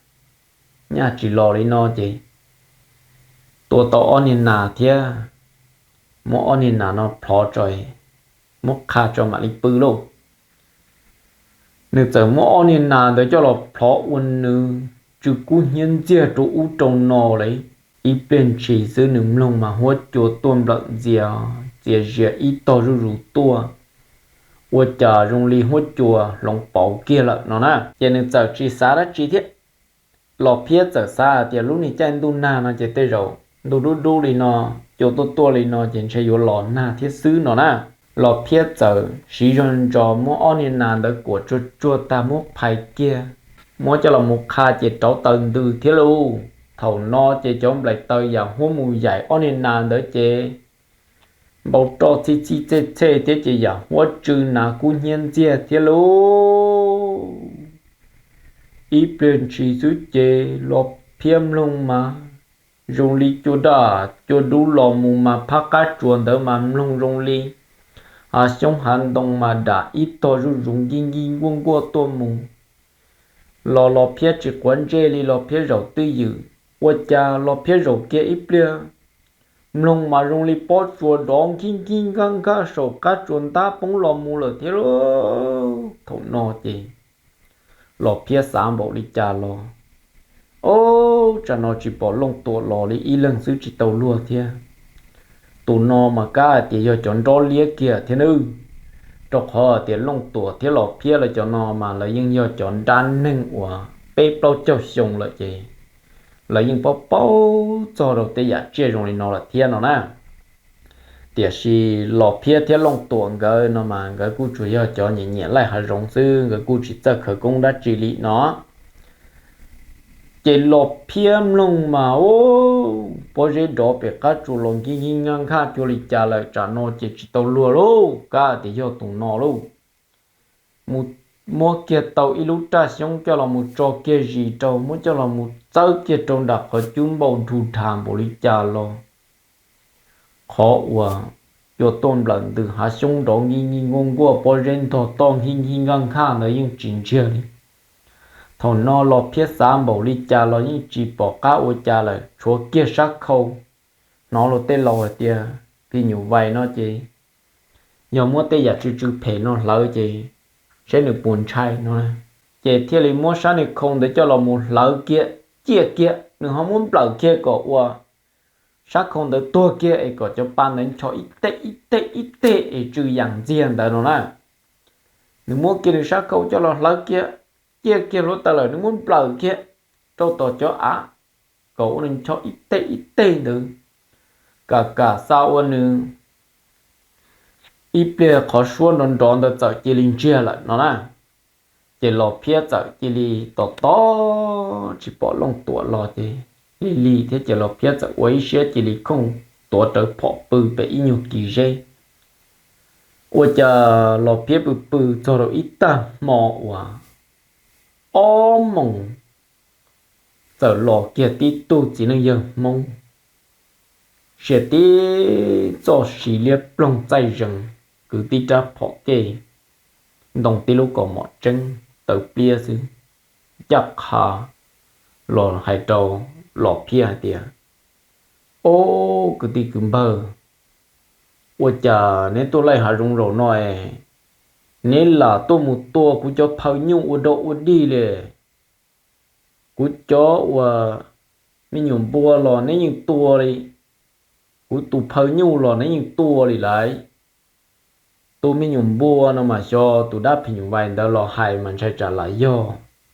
nyaj tsis los li no ces tua tau ob niag nas thiab, muab ob niag nas no plhov tso, muab qha tso mam li pw lauj. Nws txawm muab ob niag nas ntawd coj los plhov ua nws tsw kub hnyiab ntxiag rau ub rau no li. Ib pliag ntshis xwb nws mloog mas huab cua tuaj nplawm ntxias, txias zias ib tog zuj zus tuaj, ua cas zoo li huab cua hloov pauv kiag lawm no na. Ces nws txawm tsis xav dab tsi thiab. Los Phiab txawm xav hais tias lub niag caij ntuj nag no ces tej zaum ntuj dub dub li no, cua tuaj tuaj li no ces ntshe yuav los nag thiab xwb no na. Los Phiab txawm siv zog ntsos muab ob niag nas ntawd kuam tsuag tsuag tag muab phais kiag, muab coj los mus qha ces rauv taws ntws thiab lauj. Thaum no ces cov nplaim taws yam huab mus yaim ob niag nas ntawd ces npau roj txhij txhij txhej txhej thiab ces yam huab tsw nas kub hnyiab ntxiag thiab lauj. Ib pliag ntshis xwb ces Los Phiab mloog mas zoo li cua daj cua dub los mus mas phab qab tsuas ntawd mas mloog zoo li hav xyoob hav ntoo mas dam ib tog zuj zus nkig nkig nkuaj nkuaj tuaj mus. Los Los Phiab tsis quav ntsej li, Los Phiab zaum twj ywm. Ua cas Los Phiab zaum kiag ib pliag, mloog mas zoo li pob tsuas dov nkig nkig nkag nkag saum qab tsuas ntab poob los mus lawm thiab lauj. Thaum no ces Los Phiab xav npaum li cas los, ob, tsam no tsis pom Looj Tuam los li, ib leeg xwb tsis tau luag thiab. Tus no mas kab hais tias yog cov nrob liab kiag thiab nawb, rau qhov tias Looj Tuam thiab Los Phiab lawv cov no mas lawv yeej yog cov nrab neeg uas peb plaub caug xyoo lawm ces lawv yeej paub paub txog rau tej yam tsiaj zoo li no lawm thiab no na. Tiam sis Los Phiab thiab Looj Tuam nkawd no mas nkawd kuj tsuas yog cov nyiam nyiam laij hav zoov xwb, nkawd kuj tsis txawj khawv koob dab tsi li no. Ces Los Phiab mloog mas, ub, pob zeb dov pem qab tsuas los nkig nkig nkag nkag cuag li cas lawm, tsam no ces tsis tau luag lauj, kab tias yog tus no lauj. Mus muab kiag tau ib lub raj xyoob coj los mus tso kiag zis rau, muab coj los mus txawb kiag rau nram qhov cub npau nrug dhas npaum li cas los qhov uas cua tuaj nplawm ntws hav xyoob nrov nkig nkig nkuaj nkuaj pob zeb ntog toj nkig nkig nkag nkag ntawd yeej tsis ntsiag li. Thaum no Los Phiab xav npaum li cas los yeej tsis pom qab ua cas lawm, tshuav kiag sab khau. Hnov luag tej laus hais tias phim nyuj vais no ces yog muab tej yam tsw tsw phem no hlawv ces saib nws puas ntshai no. Ces thiaj li muab sab niag khau ntawd coj los mus hlawv kiag, ciaj kiag, nws ho muab nplawm kiag kom ua sab khau ntawd tuag kiag es kom cov pa ntawd ncho ib teg ib teg ib teg es tsw yam ntxiag ntawd no na. Nws muab kiag nws sab khau coj los hlawv kiag, ciaj kiag hluav taws lawm nws muab nplawm kiag rau tom cov av kom ua nws ncho ib teg ib teg ntawd, kam kam xa ua nws ib pliag qhov suab nrov nrov ntawd txawm cia li ntsiag lawm no na. Ces Los Phiab txawm cia li tos tos tsis pom Looj Tuam los ces lig lig thiab ces Los Phiab txawm ua ib siab cia li khooj tuav rawv phom pw pem ib nyuag kis zeb. Ua cas Los Phiab pw pw txog rau ib tag hmo uas ob moos txawm los kiag tib tug txiv neej yawg Hmoob, sia tib txoj siv liab ploog txaij zees, kwv tib rab phom kej, ntoo tib lub kaus mom tseeb taw pliab xwb, ncaj qha los hais rau Los Phiab hais tias, Ob kwv tij kwv npawg, ua cas neb tuaj laij hav zoov zaum no es neb lam tuaj mus tua kuv cov phaw nyuj ua dog ua dig li? Kuv cov uas me nyuam npua los neb yeej tua li, kuv tus phaw nyuj los neb yeej tua li lauj. Tus me nyuam npua no mas xyov tus dab phim nyuj vais ntawd los hais mas ntshai tsam lam yog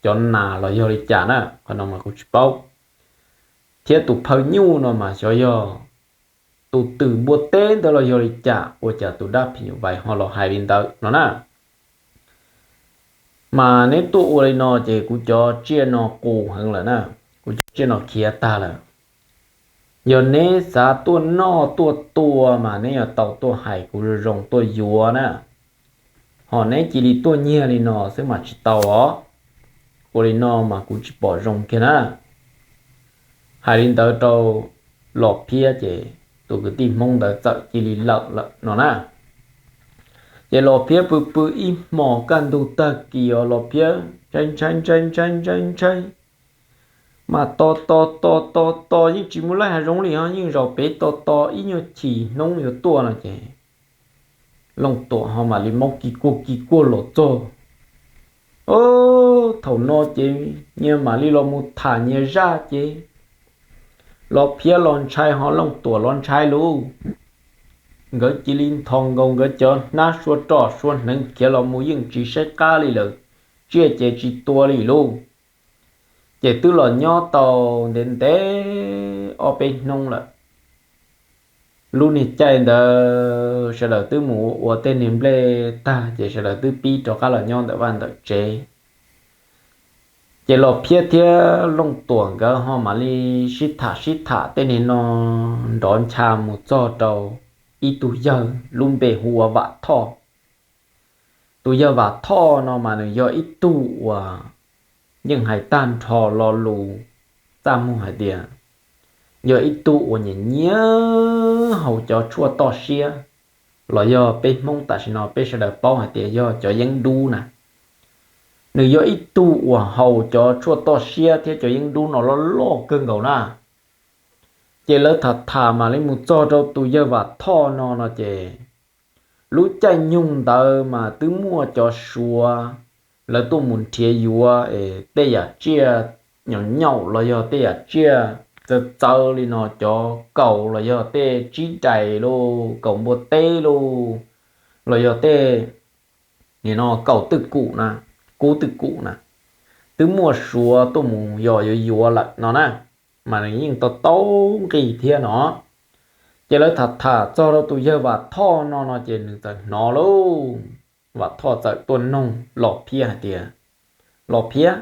cov nas los yog li cas na, qhov no mas kuv tsis paub. Thiab tus phaw nyuj no mas xyov yog tus twm npua teb ntawd los yog li cas ua cas tus dab phim nyuj vais ho los hais li ntawd no na. Mas neb tuaj ua li no ces kuv cov tsiaj no qus heev lawm na, kuv cov tsiaj no khiav tag lawm. Yog neb xav tuaj noj tuaj tua mas neb yuav tau tuaj hais kuv zoo zoo tuaj yuav na. Ho neb cia li tuaj nyiag li no xwb mas tsis tau os. Ua li no mas kuv tsis pom zoo kiag na. Hais li ntawd rau Los Phiab ces tus kwv tij Hmoob ntawd txawm cia li lawm lawm no na. Ces Los Phiab pw pw ib hmos kaj ntug tag kis os Los Phiab ntshai ntshai ntshai ntshai ntshai ntshai, mas tos tos tos tos tos yeej tsis muaj laij hav zoov li ho yeej zaum pem tos tos ib nyuag chim hnub yuav tuaj no ces Looj Tuam ho mam li maub kis kuag kis kuag los txog. Thaum no ces nyias mam li los mus tham nyias zaj ces Los Phiab los ntshai ho Looj Tuam los ntshai lauj. Nkawd cia li nthos nkaus nkawd cov hnab sua roj sua hneev khiav los mus yeej tsis saib qab li lawm, tsiaj ces tsis tua li lauj. Ces twb los nyob tau ntev ntev ob peb hnub lawm. Lub niag caij ntawd sawv daws twb mus ua tej niag nplej tag ces sawv daws twb pib rov qab los nyob ntawm vaj ntawm tsev. Ces Los Phiab thiab Looj Tuam nkawd ho mam li sib tham sib tham tej niag no nrov ncha mus txog rau ib tug yawg lub npe hu ua Vam Thoj. Tus yawg Vam Thoj no mas nws yog ib tug uas yeej hais tag nrho lo lus txaj muag hais tias yog ib tug uas nyiam nyiam haus cov tshuaj toj siab, los yog peb Hmoob tam sim no peb sawv daws paub hais tias yog cov yeeb dub na. Nws yog ib tug uas haus cov tshuaj toj siab thiab cov yeeb dub no loj loj kawg nkaus na. Ces lawv tham tham mam li mus txog rau tus yawg Vam Thoj no no ces lub caij nyoog ntawd mas twb muaj cov Suav lawv tuaj mus nrhiav yuav es tej yam tsiaj nyaum nyaum los yog tej yam tsiaj txawv txawv li no, cov kaus los yog tej tsib dais lauj, kaus npua teb lauj, los yog tej nim no kaus twj kum na, kub twj kum na, twb muaj Suav tuaj mus yos yuav yuav lawm no na, mas nws yeej tau tau nqi thiab no. Ces lawv tham tham txog rau tus yawg Vam Thoj no no ces nws txawm hnov lauj, Vam Thoj txawm tuaj noog Los Phiab hais tias, Los Phiab,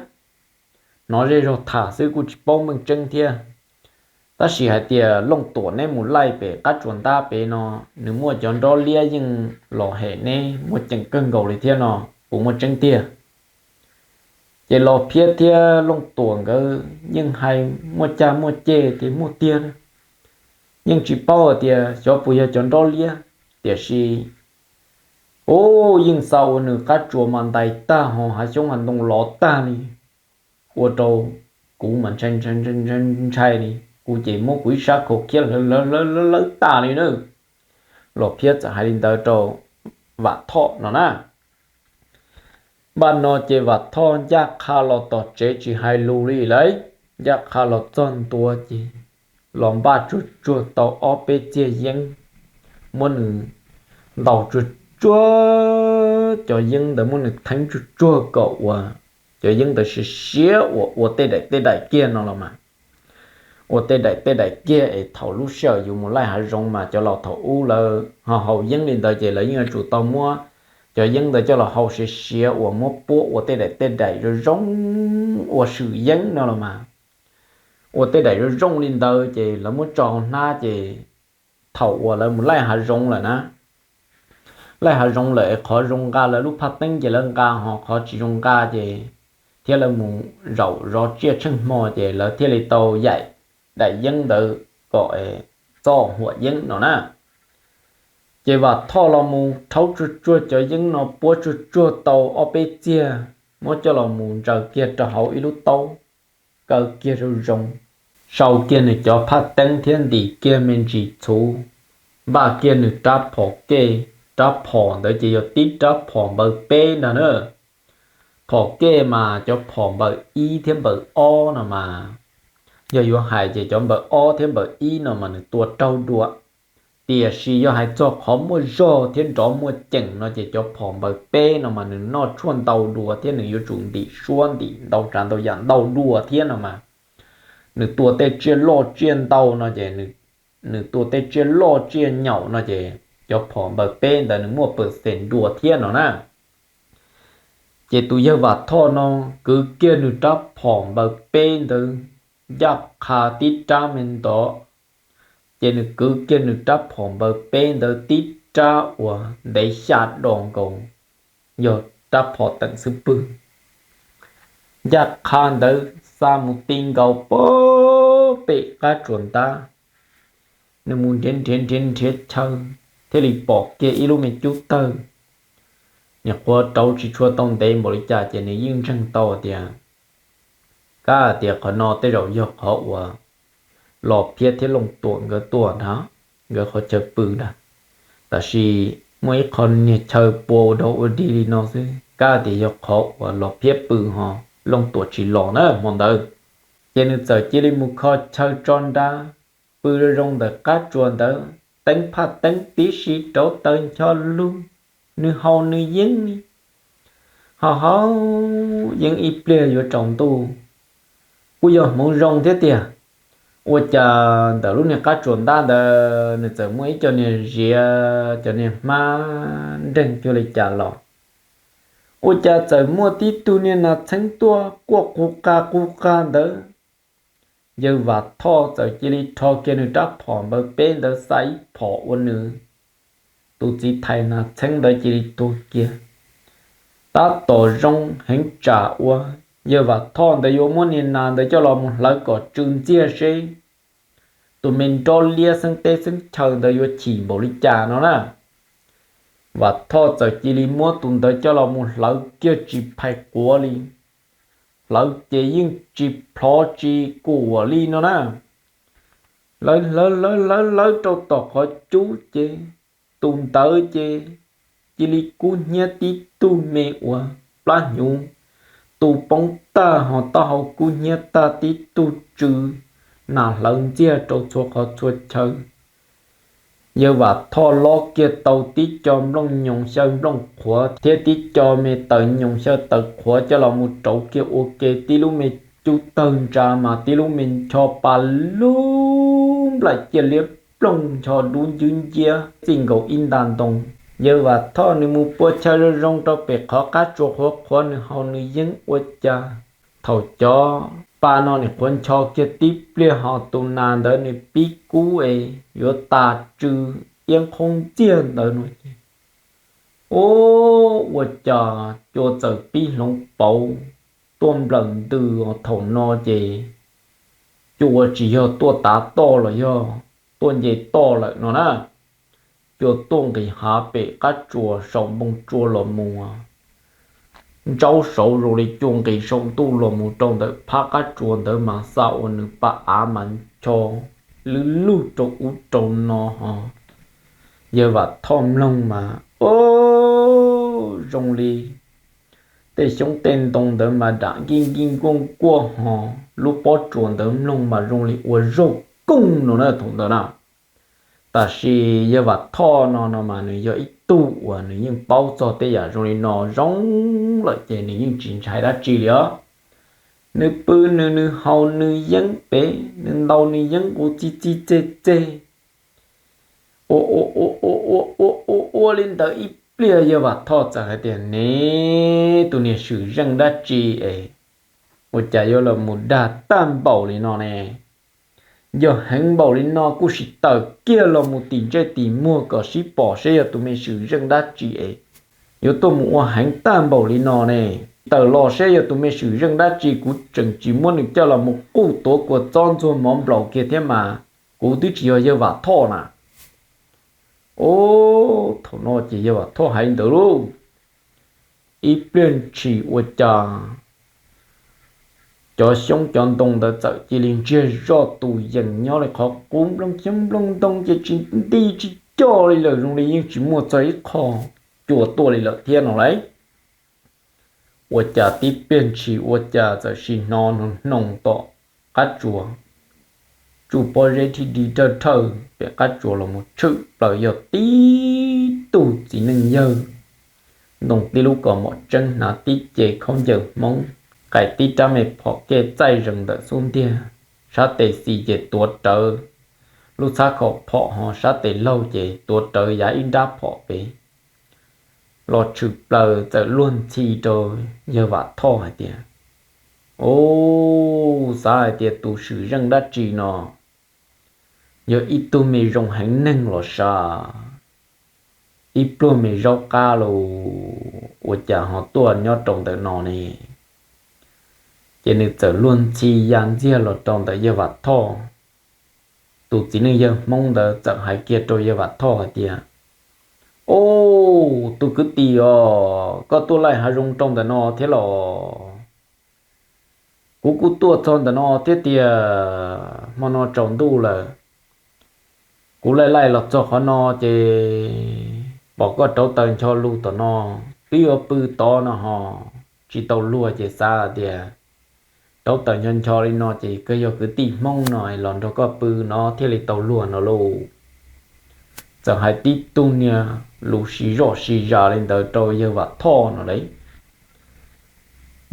hnov zej zog tham xwb kuj tsis paub meej tseeb thiab, tab sis hais tias Looj Tuam neb mus laij pem qab tsuas ntab pem no, nws muaj cov nrob liab yeej los hem neb muaj ceem kawg nkaus li thiab no, puas muaj tseeb tiag? Ces Los Phiab thiab Looj Tuam nkawd yeej hais muaj cag muaj ceg tias muaj tiag, yeej tsis paub hais tias xyov puas yog cov nrob liab, tiam sis, u, yeej xa ua nws qab tsuas mas ntais tag ho hav xyoob hav ntoo lov tag li, ua rau kuv mas ntshai ntshai li, kuv ces muab kuv ib sab khau khiab lawv lawv lawv tas li na. Los Phiab txawm hais li ntawd rau Vam Thoj no na. Npaj no ces Vam Thoj ncaj qha los tom tsev tsis hais lus li lawm, ncaj qha los txog ntua ces los npaj tsuag tsuag tau ob peb txiag yeeb, muab nws ntaus tsuag tsuag, cov yeeb ntawd muab nws theeb tsuag tsuag kom uas cov yeeb ntawd siav siav uas ua tej daim tej daim kiag no los mas, ua tej daim tej daim kiag es thaum lub sij hawm yus mus laij hav zoov mas cov laus thaum ub lawv ho haus yeeb li ntawd ces lawv yeej yuav tsum tau muab cov yeeb ntawd coj los haus siav siav uas muab puab ua tej daim tej daim zoo zoo ua swm yeeb no los mas, ua tej daim zoo zoo li ntawd ces lawv muab tso hauv hnab ces thaum uas lawv mus laij hav zoov lawm na, laij hav zoov lawm es qhov zoo nqa lawv lub phaj teeb ces lawv nqa, ho qhov tsis zoo nqa ces thiab lawv mus zaum zov tsiaj tsheej hmo ces lawv thiaj li tau yaim daim yeeb ntawd kom txo huam yeeb no na. Ces Vam Thoj los mus rhaub tsuag tsuag cov yeeb no puab tsuag tsuag tau ob peb txiag, muab coj los mus ntsaws kiag rau hauv ib lub taub, kaw kiag zoo zoo, sau kiag nws cov phaj teeb thiab ntim kiag me ntsis txhuv, npaj kiag nws rab phom kej, rab phom ntawd ces yog tib rab phom npaws peb ntag na. Phom kej mas cov phom npaws ib thiab npaws ob no mas, yog yuav hais ces cov npaws ob thiab npaws ib no mas nws tua raug dua, tiam sis yog hais txog qhov muaj zog thiab nrov muaj ceem no ces cov phom npaws peb no mas nws noj tshuaj ntau dua thiab nws yuav tsum ntim suab ntim ntau tsav ntau yam ntau dua thiab no mas, nws tua tej tsiaj loj tsiaj ntau no ces nws nws tua tej tsiaj loj tsiaj nyaum no ces cov phom npaws peb ntawd nws muaj pawm xees dua thiab no na. Ces tus yawg Vam Thoj no kwv kiag nws rab phom npaws peb ntawd ncaj qha tib rab me ntov, ces nws kwv kiag nws rab phom npaws peb ntawd tib rab uas ntev xya do nkaus, yog rab phom teem xwb pwg. Ncaj qha ntawd xa mus ti nkaus pem qab tsuas ntab, nws mus nrhiav nrhiav nrhiav nrhiav chaw thiaj li pom kiag ib lub me cub tawg. Nyuam qhuav rauv tsis tshua tau ntev npaum li cas ces nws yeej ntseeg tau tias kab tias qhov no tej zaum yog qhov uas Los Phiab thiab Looj Tuam nkawd tuaj nrag, nkawd qhov chaw pw ntag. Tab sis muaj ib qho niag chaw pua ua dog ua dig li no xwb, kab tias yog qhov uas Los Phiab pw ho Looj Tuam tsis los na hmo ntawd. Ces nws txawm cia li mus kho chaw tso nrag, pw zoo zoo ntawm qab tsuas ntawd, teeb phaj teeb tib si rauv taws ncho lug, nws haus nws yeeb li. Haus haus yeeb ib pliag yuav tsaus ntuj, kuj yog hmoov zoo thiab tiag. Ua cas ntawm lub niag qab tsuas ntab ntawd nws txawm muaj ib co niag ziav, cov niag hmab nreeg cuag li cas los, ua cas txawm muaj tib tug niag nas txheeb tuaj quaj qus qa qus qa ntawd. Yawg Vam Thoj txawm cia li rho kiag nws rab phom npaws peb ntawd xa ib phom ua nws tus txiv thais nas txheeb ntawd cia li tuag kiag. Tab tom zoo heev tsam uas yawg Vam Thoj ntawd yuav muab niag nas ntawd coj los mus hlawv kom tsw ntxiag seb tus me nrob liab xeeb teb xeeb chaw ntawd yuav chim npaum li cas no na. Vam Thoj txawm cia li muab tus ntawd coj los mus hlawv kiag tsis phais quav li, hlawv ces yeej tsis plhov tsis kuam li no na. Hlawv hlawv hlawv hlawv hlawv rau tom qhov cub ces tus ntawd ces cia li kub hnyiab tib tug me uas plab hnyuv tu poob tag ho taub hau kub hnyiab tag tib tug tsw nas hlawv ntxiag rau txhua qhov txhua chaw. Yawg Vam Thoj lob kiag tau tib co nplooj nyoos xyaw nplooj qhuav thiab tib co me taws nyoos xyaw taws qhuav coj los mus rauv kiag ua ke tib lub me cub tawg ntsa mas tib lub me ncho pa lub nplaim ciaj liab ploog ncho dub ncwb nciab txij nkaus ib nta ntoo. Yawg Vam Thoj nws mus pua chaw zoo zoo rau pem qhov qab tsuas qhuav qhuav nws haus nws yeeb ua cas thaum cov pa no nim qhuav ncho kiag tib pliag ho tus nas ntawd nws pib kub es yuav tas tsw iab qhoob ntxiag ntawd no ces ua cas cua txawm pib hloov pauv tuaj nplawm ntws os. Thaum no ces cua tsis yog tuaj tav toj los yog tuaj nce toj lawm no na. Cua tuaj nqis hav pem qab tsuas saum npoo tsua los mus, ntsaub saud zoo li cua nqis saum ntuj los mus rau ntawm phab qab tsuas ntawd mas xa ua nws pa av mas ncho lwb lug rau ub rau no ho. Yawg Vam Thoj mloog mas o, zoo li tej xyoob tej ntoo ntawd mas dam nkij nkij nkuaj nkuaj ho lub pob tsuas ntawd mloog mas zoo li ua zaug kooj no na thaum ntawd na. Tab sis yawg Vam Thoj no no mas nws yog ib tug uas nws yeej paub txog tej yam zoo li no zoo lawm ces nws yeej tsis ntshai dab tsi li os. Nws pw nws, nws haus nws yeeb pem, nws ntaus nws yeeb ua txi txi txeg txeg ua ua ua ua ua ua ua li ntawd ib pliag yawg Vam Thoj txawm hais tias, Ne, tus niag swm zeej dab tsi es ua cas yuav los mus dag tag npaum li no ne? Yog heev npaum li no kuj sim tawm kiag los mus tim ntsej tim muag kom sib pom seb yog tus me swm zeej dab tsi es yuav tuaj mus ua heev tag npaum li no ne. Tawm los seb yog tus me swm zeej dab tsi, kuv tseem tsis muab nws coj los mus quj tuav kua txob ntxuag mov nplaum kiag thiab mas, kuv twb tsis yog yawg Vam Thoj na. Ub, thaum no ces yawg Vam Thoj hais ntawd lauj, ib pliag ntshis ua cas cov xyoob cov ntoo ntawd txawm cia li ntsiag zoj tus yees nyob li qhov qub nplooj xyoob nplooj ntoo ces tsis nti tsis coj li lawm, zoo li yeej tsis muaj txog ib qho cua tuaj li lawm thiab no lauj. Ua cas tib pliag ntshis ua cas txawm sim hnov hnoos tom qab tsuas, tsuj pob zeb thij di rhawj rhawj pem qab tsuas los mus tshwm plaws yog tib tug txiv neej yawg ntoo tib lub kaus mom tseeb, hnav tib ce khaub ncaws Hmoob, qais tib rab me phom kej txaij zees ntawm xub ntiag, sab tes xis ces tuav rawv, lub txhab khaum phom ho sab tes laug ces tuav rawv yav ib nrab phom pem los tshwm plaws txawm luag ntxhi rau yawg Vam Thoj hais tias, Ub, xav hais tias tus Swm Zeej dab tsi no yog ib tug me zoo heev neeg los sav, ib pluag me zaub qab los ua cas ho tuaj nyob rau ntawm no ne? Ces nws txawm luag ntxhi ya ntxiag los rau ntawm yawg Vam Thoj. Tus txiv neej yawg Hmoob ntawd txawm hais kiag rau yawg Vam Thoj hais tias, Ub, tus kwv tij os, koj tuaj laij hav zoov rau ntawm no thiab los? Kuv kuj tuaj txog ntawm no thiab tiag, hmo no tsaus ntuj lawm. Kuv laij laij los txog qhov no ces pom koj rauv taws ncho lug tom no, twb yuav pw tod no ho tsis tau luag ces xav tias rauv taws ncho ncho li no ces kawg yog kwv tij Hmoob no los nrog koj pw no thiaj li tau luag no lauj. Txawm hais tib tug niag lus si zoj si zas li ntawd rau yawg Vam Thoj no lauj.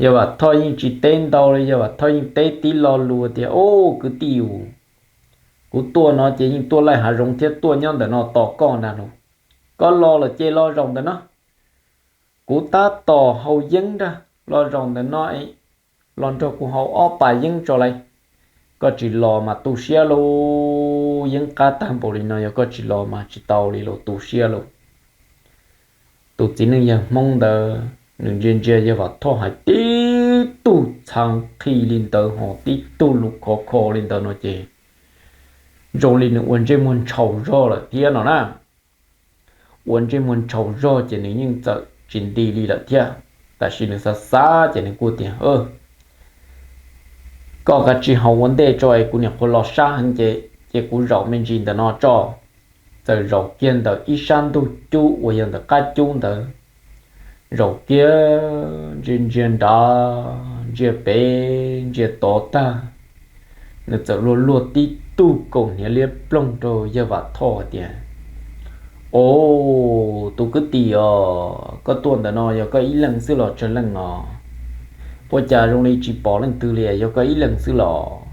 Yawg Vam Thoj yeej tsis teb ntau li, yawg Vam Thoj yeej teb tib lo lus tias, Ub, kwv tij, kuv tuaj no ces yeej tuaj laij hav zoov thiab tuaj nyob ntawm no tos koj ntag lauj. Koj los lawm ces los zaum ntawm no. Kuv tab tom haus yeeb ntag, los zaum ntawm no los nrog kuv haus ob pas yeeb tso lauj. Koj tsis los mas tu siab lauj, yeeb qab tag npaum li no yog koj tsis los mas tsis tau li los tu siab lauj. Tus txiv neej yawg Hmoob ntawd nws ntsia ntsia yawg Vam Thoj hais tib tug txha qhi li ntawd ho tib tug lus khov kho li ntawd no ces zoo li nws ua ntsej muag ntshaus zog lawm thiab no na. Ua ntsej muag ntshaus zog ces nws yeej txawm tsis nti li lawm thiab. Tab sis nws xav xav ces nws kuj tias, Koj kav tsij haus ua ntej tso es kuv niam qhuav los sab heev ces, ces kuv zaum me ntsis ntawm no tso. Txawm zaum kiag ntawm ib sab ntug cub uas yog ntawm qab cub ntawd, zaum kiag ntsia ntsia nrad ntsia pem ntsia tod tag, nws txawm luag luag tib tug kaus hniav liab ploog rau yawg Vam Thoj tias, Au, tus kwv tij os, koj tuaj ntawm no yog koj ib leeg xwb los tsawg leej no? Ua cas zoo li tsis pom leej twg li, yog koj ib leeg xwb los?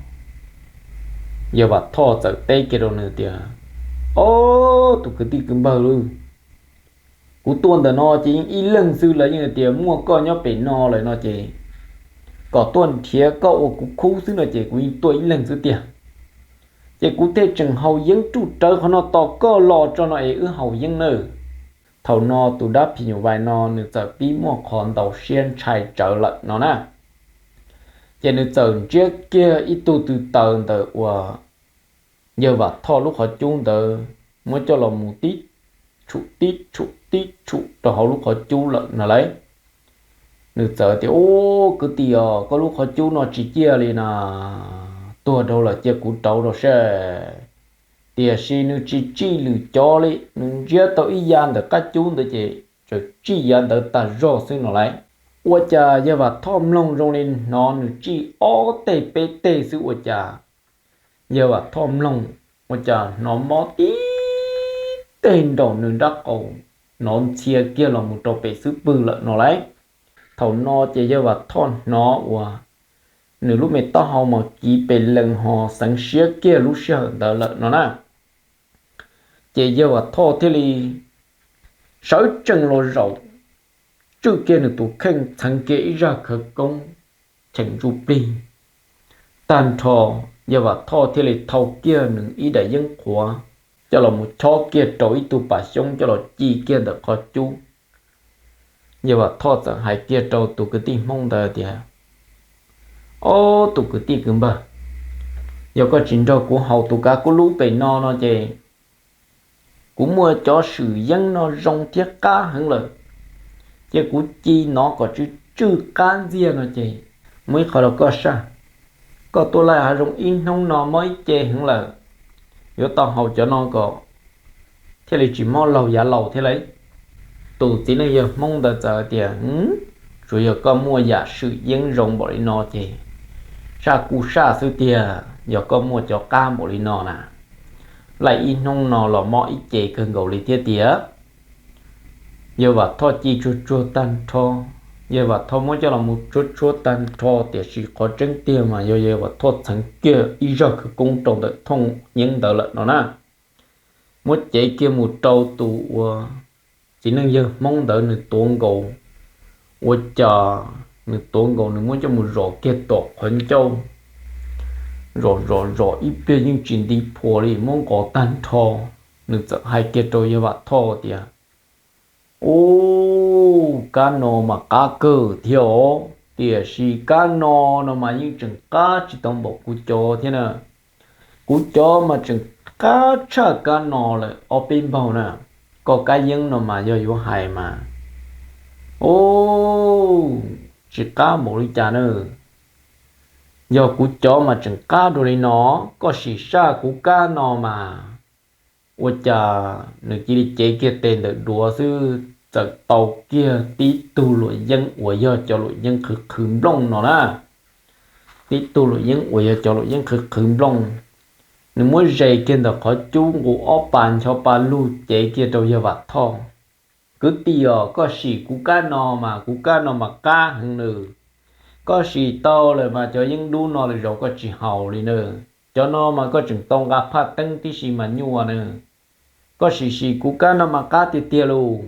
Yawg Vam Thoj txawm teb kiag rau nws tias, Au, tus kwv tij kwv npawg lauj, kuv tuaj ntawm no ces yeej ib leeg xwb, lawv yeej hais tias muaj koj nyob pem no lawm no ces kom tuaj nrhiav koj ua kuv khub xwb no ces kuv yeej tuaj ib leeg xwb tiag. Ces kuv thiaj tseem haus yeeb ruj rawv qhov no tos koj los tso no es wb haus yeeb nawb. Thaum no tus dab phim nyuj vais no nws txawm pib muaj qhov ntau siab ntshai tsawv lawm no na. Ces nws txawm ntsiab kiag ib tug tw taws ntawm uas yawg Vam Thoj lub qhov cub ntawd muab coj los mus tib tshum tib tshum tib tshum rau hauv lub qhov cub lawm no lauj. Nws txawm tias, Ub, kwv tij os, koj lub qhov cub no tsis ciaj li na, tuag dhau lawm, cia kuv rauv rau seb. Tiam sis nws tsis tsij lwm cov li, nws ntsiab tau ib ya ntawm qab cub ntawd ces txawm tsij yav ntawd tag zog xwb no lauj. Ua cas yawg Vam Thoj mloog zoo li hnov nws tsij ob teg peb teg xwb ua cas yawg Vam Thoj mloog ua cas hnov mob tib teg nraum nws nrab qaum, hnov ntxhia kiag los mus rau pem xub pwg lawm no lauj. Thaum no ces yawg Vam Thoj hnov uas nws lub me taub hau mas kiv pes lees ho xeev siab kiag lub sij hawm ntawd lawm no na. Ces yawg Vam Thoj thiaj li sawv tsees los zaum, tswj kiag nws tus kheej txheev kiag ib zaj khawv koob cheem ntsuj plig. Tag nrho yawg Vam Thoj thiaj li thau kiag nws ib daim yeeb qhuav coj los mus chob kiag rau ib tug pas xyoob coj los ci kiag ntawm qhov cub. Yawg Vam Thoj txawm hais kiag rau tus kwv tij Hmoob ntawd tias, Ob, tus kwv tij kwv npawg, yog koj tsis nrog kuv haus tus kav kub lub pem no no ces kuv muaj cov swm yeeb no zoo thiab qab heev lawm, ces kuv ci no kom tsw tswj qab ntxiag no ces muaj ib qho rau koj saj. Koj tuaj laij hav zoov ib hnub no mob ib ce heev lawm, yuav tau haus cov no kom thiaj li tsis mob laug yav laus thiab lauj. Tus txiv neej yawg Hmoob ntawd txawm tias, Tsuas yog koj muaj yam swm yeeb zoo npaum li no ces saj kuj saj xwb tiag, yog koj muaj cov qab npaum li no na, laij ib hnub no los mob ib ce kawg nkaus li thiab tiag. Yawg Vam Thoj ci tsuag tsuag tag nrho, Yawg Vam Thoj muab coj los mus tshuab tshuab tag nrho, tiam sis qhov tseeb tiag mas yog yawg Vam Thoj txheev kiag ib zaj khawv koob rau ntawm thooj yeeb ntawd lawm no na. Muab cev kiag mus rau tus uas txiv neej yawg Hmoob ntawd nws tuav nkaus. Ua cas nws tuav nkaus nws muab coj mus zom kiag tom qhov ncauj, zom zom zom ib pliag yeej tsis nti phua li, muab nqos tag nrho. Nws txawm hais kiag rau yawg Vam Thoj tias, Ub, kab no mas qab kawg thiab os, tiam sis kab no no mas yeej tseem qab tsis tau npaum kuv cov thiab na. Kuv cov mas tseem qab tshaj kab no lawm ob peb npaug na. Koj kab yeeb no mas yog yuav hais mas, ub, tsis qab npaum li cas na. Yog kuv cov mas tseem qab dua li no, koj sim saib kuv kab no mas. Ua cas nws cia li cev kiag tes ntawm duav xwb txawm tau kiag tib tug luam yeeb uas yog cov luam yeeb qhwv qhwv nplooj no na. Tib tug luam yeeb uas yog cov luam yeeb qhwv qhwv nplooj. Nws muab zes kiag ntawm qhov cub nqus ob pas ncho pa lug cev kiag rau yawg Vam Thoj. Kwv tij os, koj sim kuv kab no mas kuv kab no mas qab heev nws. Koj sim tau lawm mas cov yeeb dub no lwm zaus koj tsis haus li na. Cov no mas koj tseem tau nqa phaj teeb tib si mas nyuaj na. Koj sim sim kuv kab no mas qab tiag tiag lauj.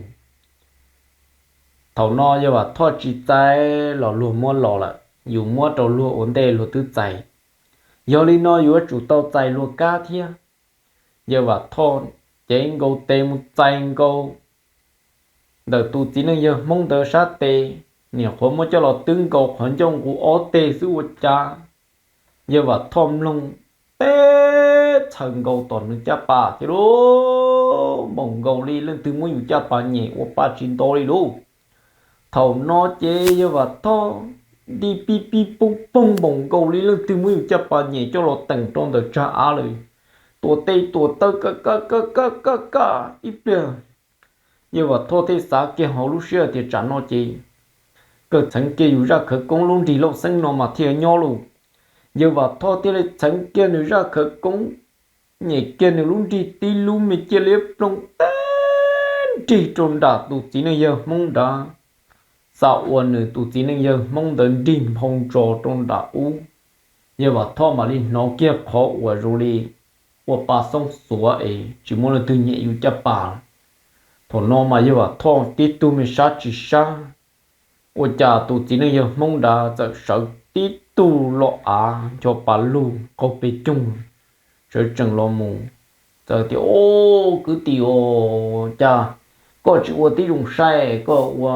Thaum no yawg Vam Thoj tsis txais los luag muab los lawm, yus muab rau luag ua ntej luag twb txais. Yog li no yuav tsum tau txais luag kab thiab. Yawg Vam Thoj cev nkaus tes mus txais nkaus ntawm tus txiv neej yawg Hmoob ntawd sab tes, niam qhuav muab coj los twb nkaus qhov ncauj nqus ob teg xwb ua cas yawg Vam Thoj mloog teb txhaws nkaus tom nws caj pas thiab lauj, npaum nkaus li leej twg muab yus caj pas nyem ua pa tsis nto li lauj. Thaum no ces yawg Vam Thoj nti pib pib poog poog npaum nkaus li leej twg muab yus caj pas nyem coj los teem rau ntawm tsag av lawm, tuam tes tuam taw kaj kaj kaj kaj kaj kaj ib pliag. Yawg Vam Thoj thiaj xav kiag hauv lub siab tias tsam no ces kawg txheev kiag yus zaj khawv koob lub nrig lauj xeeb no mas thiaj nyob lauj. Yawg Vam Thoj thiaj li txheev kiag nws zaj khawv koob, nyem kiag nws lub nrig tib lub me ciaj liab ploog tag nrig rau nram tus txiv neej yawg Hmoob nrad, xav ua nws tus txiv neej yawg Hmoob ntawd nrig nphau ntsos rau nram ub. Yawg Vam Thoj mam li hnov kiag qhov uas zoo li ua pa xoob xuav es tsis muaj leej twg nyem yus caj pas. Thaum no mas yawg Vam Thoj tib tug me sab tsis sab, ua cas tus txiv neej yawg Hmoob nrad txawm sawv tib tug loj av ncho pa lug qaug pes coog, sawv tsees los mus, txawm tias, Au, kwv tij, cas koj tsis ua tib zoo saib, koj ua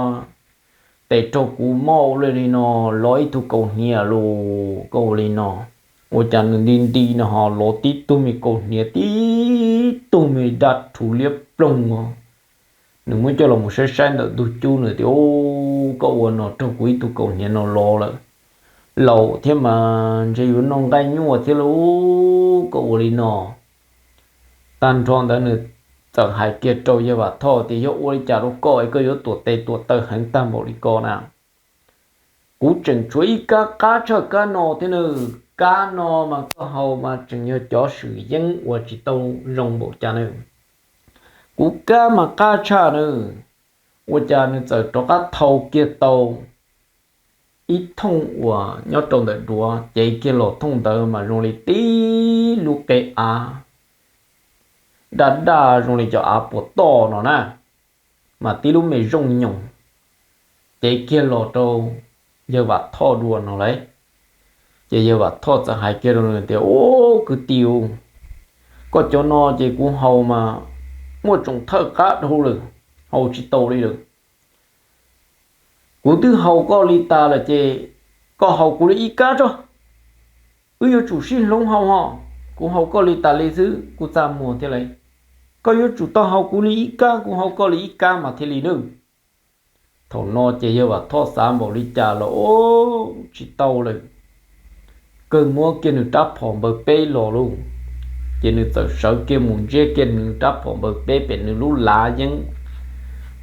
tes raug kuv mob ua li no, lov ib tug kaus hniav los koj ua li no. Ua cas nws nti nti no ho lov tib tug me kaus hniav tib tug me daj rhuv liab ploog os. Nws muab coj los mus saib saib ntawm ntug cub, nws tias, Au, koj ua no raug kuv ib tug kaus hniav no lov lawm. Laus thiab mas ntshe yuav noj nqaij nyuaj thiab lauj, koj ua li no. Tag nrho ntawd nws txawm hais kiag rau yawg Vam Thoj tias, Yog ua li cas rau koj es koj yuav tuam tes tuam taw heev tag npaum li ko na? Kuv tseem tshuav ib kab qab tshaj kab no thiab nawb. Kab no mas koj haus mas tseem yog cov swm yeeb uas tsis tau zoo npaum cas nawb. Kuv kab mas qab tshaj nawb. Ua cas nws txawm rov qab thau kiag tau ib thooj uas nyob rau ntawm duav, cev kiag los thooj ntawd mas zoo li tib lub qe av daj daj zoo li cov av puas toj no na, mas tib lub me zooj nyoos, cev kiag los rau yawg Vam Thoj dua no lauj. Ces yawg Vam Thoj txawm hais kiag rau nws tias, Ub, kwv tij, koj cov no ces kuv haus mas muaj tsoom thawj qab dhau lawm, haus tsis tau li lawm. Kuv twb haus koj li tas lawm ces koj haus kuv li ib kab tso. Wb yuav tsum sib hloov haus ho. Kuv haus koj li tas li xwb kuv txaj muag thiab lauj. Koj yuav tsum tau haus kuv li ib kab, kuv haus koj li ib kab mas thiaj li nawb. Thaum no ces yawg Vam Thoj xav npaum li cas los, Ub, tsis tau lawm. Kawg muab kiag nws rab phom npaws peb los lauj. Ces nws txawm sawv kiag mus ntsiab kiag nws rab phom npaws peb pem nws lub lav yeeb,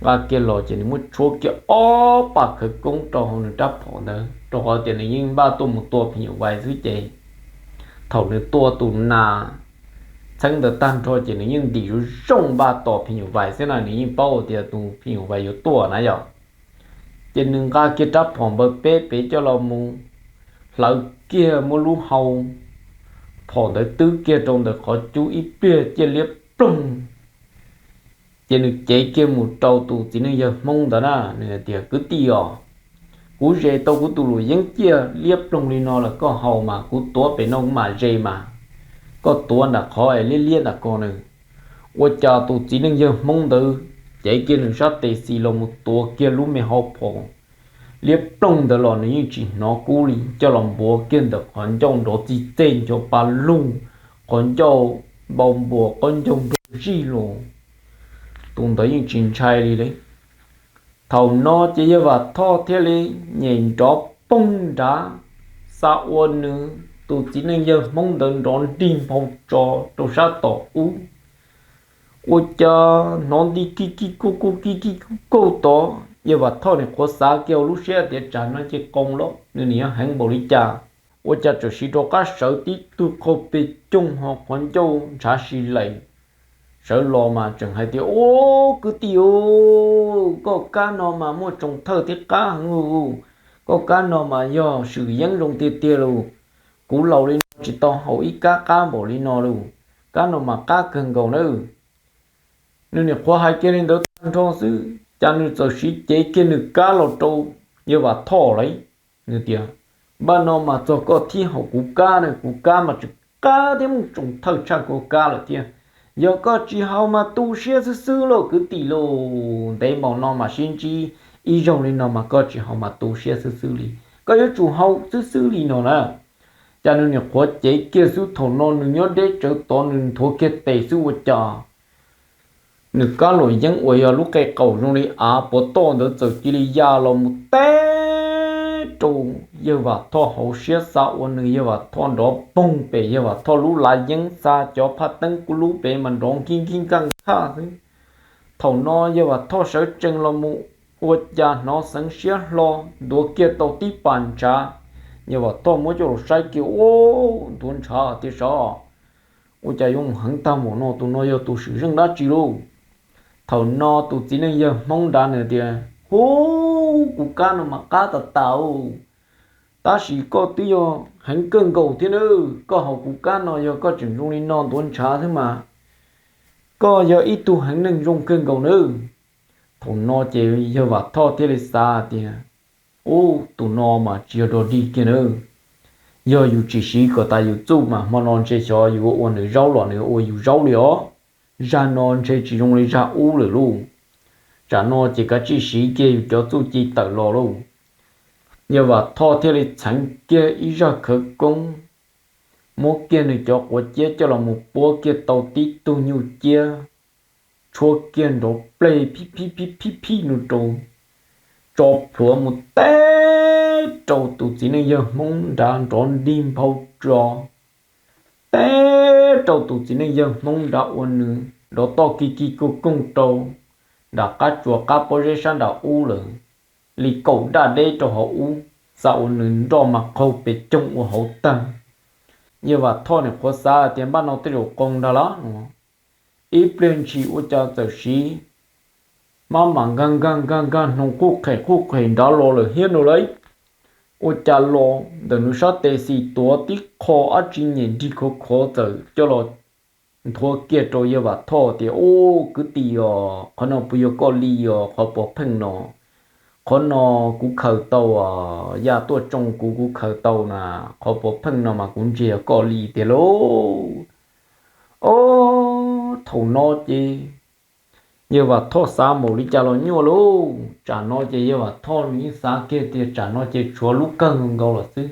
nqa kiag los ces nws muab tshuab kiag ob pas khawv koob rau hauv nws rab phom ntawd, rau qhov tias nws yeej npaj tuaj mus tua phim nyuj vais xwb ces thaum nws tua tus nas txheeb ntawd tag nrho ces nws yeej ntim zoo zoo npaj tos phim nyuj vais xwb na, nws yeej paub tias tus phim nyuj vais yuav tuaj na yom. Ces nws nqa kiag rab phom npawv peb pem coj los mus hlawv kiag muab lub hau phom ntawd twb kiag rau ntawm qhov cub ib pliag ciaj liab ploog. Ces nws cev kiag mus rau tus txiv neej yawg Hmoob ntawd na, nws tias, Kwv tij os, kuv zes tau kuv tus luam yeeb ciaj liab ploog li no lawm, koj haus mas kuv tuav pem no kuv mam zes mas, koj tuav nram qhov es liab liab ntawm ko na. Ua cas tus txiv neej yawg Hmoob ntawd cev kiag nws sab tes xis los mus tuav kiag lub me hau phom liab ploog ntawd los nws yeej tsis hnov kub li, coj los npuav kiag ntawm qhov ncauj nrov txij txej ncho pa lug, qhov ncauj npau npuas qaub ncaug nrog zij los, tus ntawd yeej tsis ntshai li li. Thaum no ces yawg Vam Thoj thiaj li nyem nrov poog nrad, xa ua nws tus txiv neej yawg Hmoob ntawd nrov nrig nphau tso rau sab tom ub. Ua cas hnov nti kij kij kuj kuj kij kij kuj kauj tod, yawg Vam Thoj nim qhuav xav kiag hauv lub siab tias tsam no ces qoo lawm, nws nim yog heev npaum li cas, ua cas txawm siv rov qab sawv tib tug qhov pes coog ho qhov ncauj ntshav si laim sawv los mas tseem hais tias, Ub, kwv tij, koj kab no mas muaj tsoos thawj thiab qab heev lauj, koj kab no mas yog swm yeeb zoo tiag tiag lauj, kuv laus li no tsis tau haus ib kab qab npaum li no lauj, kab no mas qab kawg nkaus nawb. Nws nim qhuav hais kiag li ntawd tag nrho xwb, cas nws txawm siv cev kiag nws kab los rau yawg Vam Thoj lawm. Nws tias, Npaj no mas txog koj thiab haus kuv kab na, kuv kab mas tseem qab thiab muaj tsoos thawj tshaj koj kab lawm thiab. Yog koj tsis haus mas tu siab xwb xwb lauj kwv tij lauj, ntev npaum no mas sib ntsib ib zaug li no mas koj tsis haus mas tu siab xwb xwb li, koj yuav tsum haus xwb xwb li no na. Cas nws nim qhuav cev kiag xwb, thaum no nws nyob deb tsawv tod nws nthuav kiag tes xwb ua cas nws kab luam yeeb uas yog lub qe qaum zoo li av puas toj ntawd txawm cia li ya los mus teb rau yawg Vam Thoj hauv siab, xa ua nws yawg Vam Thoj nrov poog pem, yawg Vam Thoj lub lav yeeb xa cov phaj teeb kub lub pem mas nrov nkig nkig nkaj nkhaj xwb. Thaum no yawg Vam Thoj sawv tsees los mus ua cas hnov xeev siab hlo, ntuav kiag tau tib pas ntshav. Yawg Vam Thoj muab coj los saib kiag, Ub, ntuav ntshav tiag sav, ua cas yuav heev tag npaum no, tus no yog tus swm zeej dab tsi lauj? Thaum no tus txiv neej yawg Hmoob nrad nws tias, Hub, kuv kab no mas qab tas tas, tab sis koj twb yog heev kawg nkaus thiab nawb, koj haus kuv kab no yog koj tseem zoo li no ntuav ntshav xwb mas koj yog ib tug heev neeg zoo kawg nkaus nawb. Thaum no ces yawg Vam Thoj thiaj li xav tias, Ub, tus no mas tsis yog dog dig kiag nawb, yog yus tsis siv kom tas yus txuj mas hmo no ntshe xyov yus ua nws zaub los nws ua yus zaub li os. Zag no ntshe tsis zoo li zag ub lawm lauj. Tsam no ces kav tsij siv kiag yus cov txuj ci tawm los lauj. Yawg Vam Thoj thiaj li txheev kiag ib zaj khawv koob, muab kiag nws cov quav ciab coj los mus puab kiag tau tib tug nyuj ciab, tshuab kiag nrov pleg phib phib phib phib phib nws rau, tso plhuav mus teb rau tus txiv neej yawg Hmoob nrad nrov nrig nphau tso, teb rau tus txiv neej yawg Hmoob nrad ua nws nrov toj ki ki koog koog rau nram qab tsuas qab pob zeb sab nram ub lawm, li kaum daj deb rau hauv ub, xa ua nws nroj mas qaug pes coog ua hauv tag. Yawg Vam Thoj nim qhuav xav tias npaj no tej zaum qoo ntag las no, ib pliag ntshis ua cas txawm siv mab mam nkag nkag nkag nkag hnoos quj qhem quj qhem nrad los lawm thiab no lauj. Ua cas los ntawm nws sab tes xis tuav tib qho dab tsi nyem nrig khov khov txawm coj los nthuav kiag rau yawg Vam Thoj tias, Ub, kwv tij os, qhov no puas yog koj li os? Qhov pov pheej no, qhov no kuv khaws tau, yaj tuaj tsoo kuv, kuv khaws tau na, qhov pov pheej no mas kuv ntsia yog koj li tiag lauj. Ob, thaum no ces yawg Vam Thoj xav npaum li cas los nyuaj lauj. Tsam no ces yawg Vam Thoj nws yeej xav kiag tias tsam no ces tshuav lub kawg nkaus lawm xwb.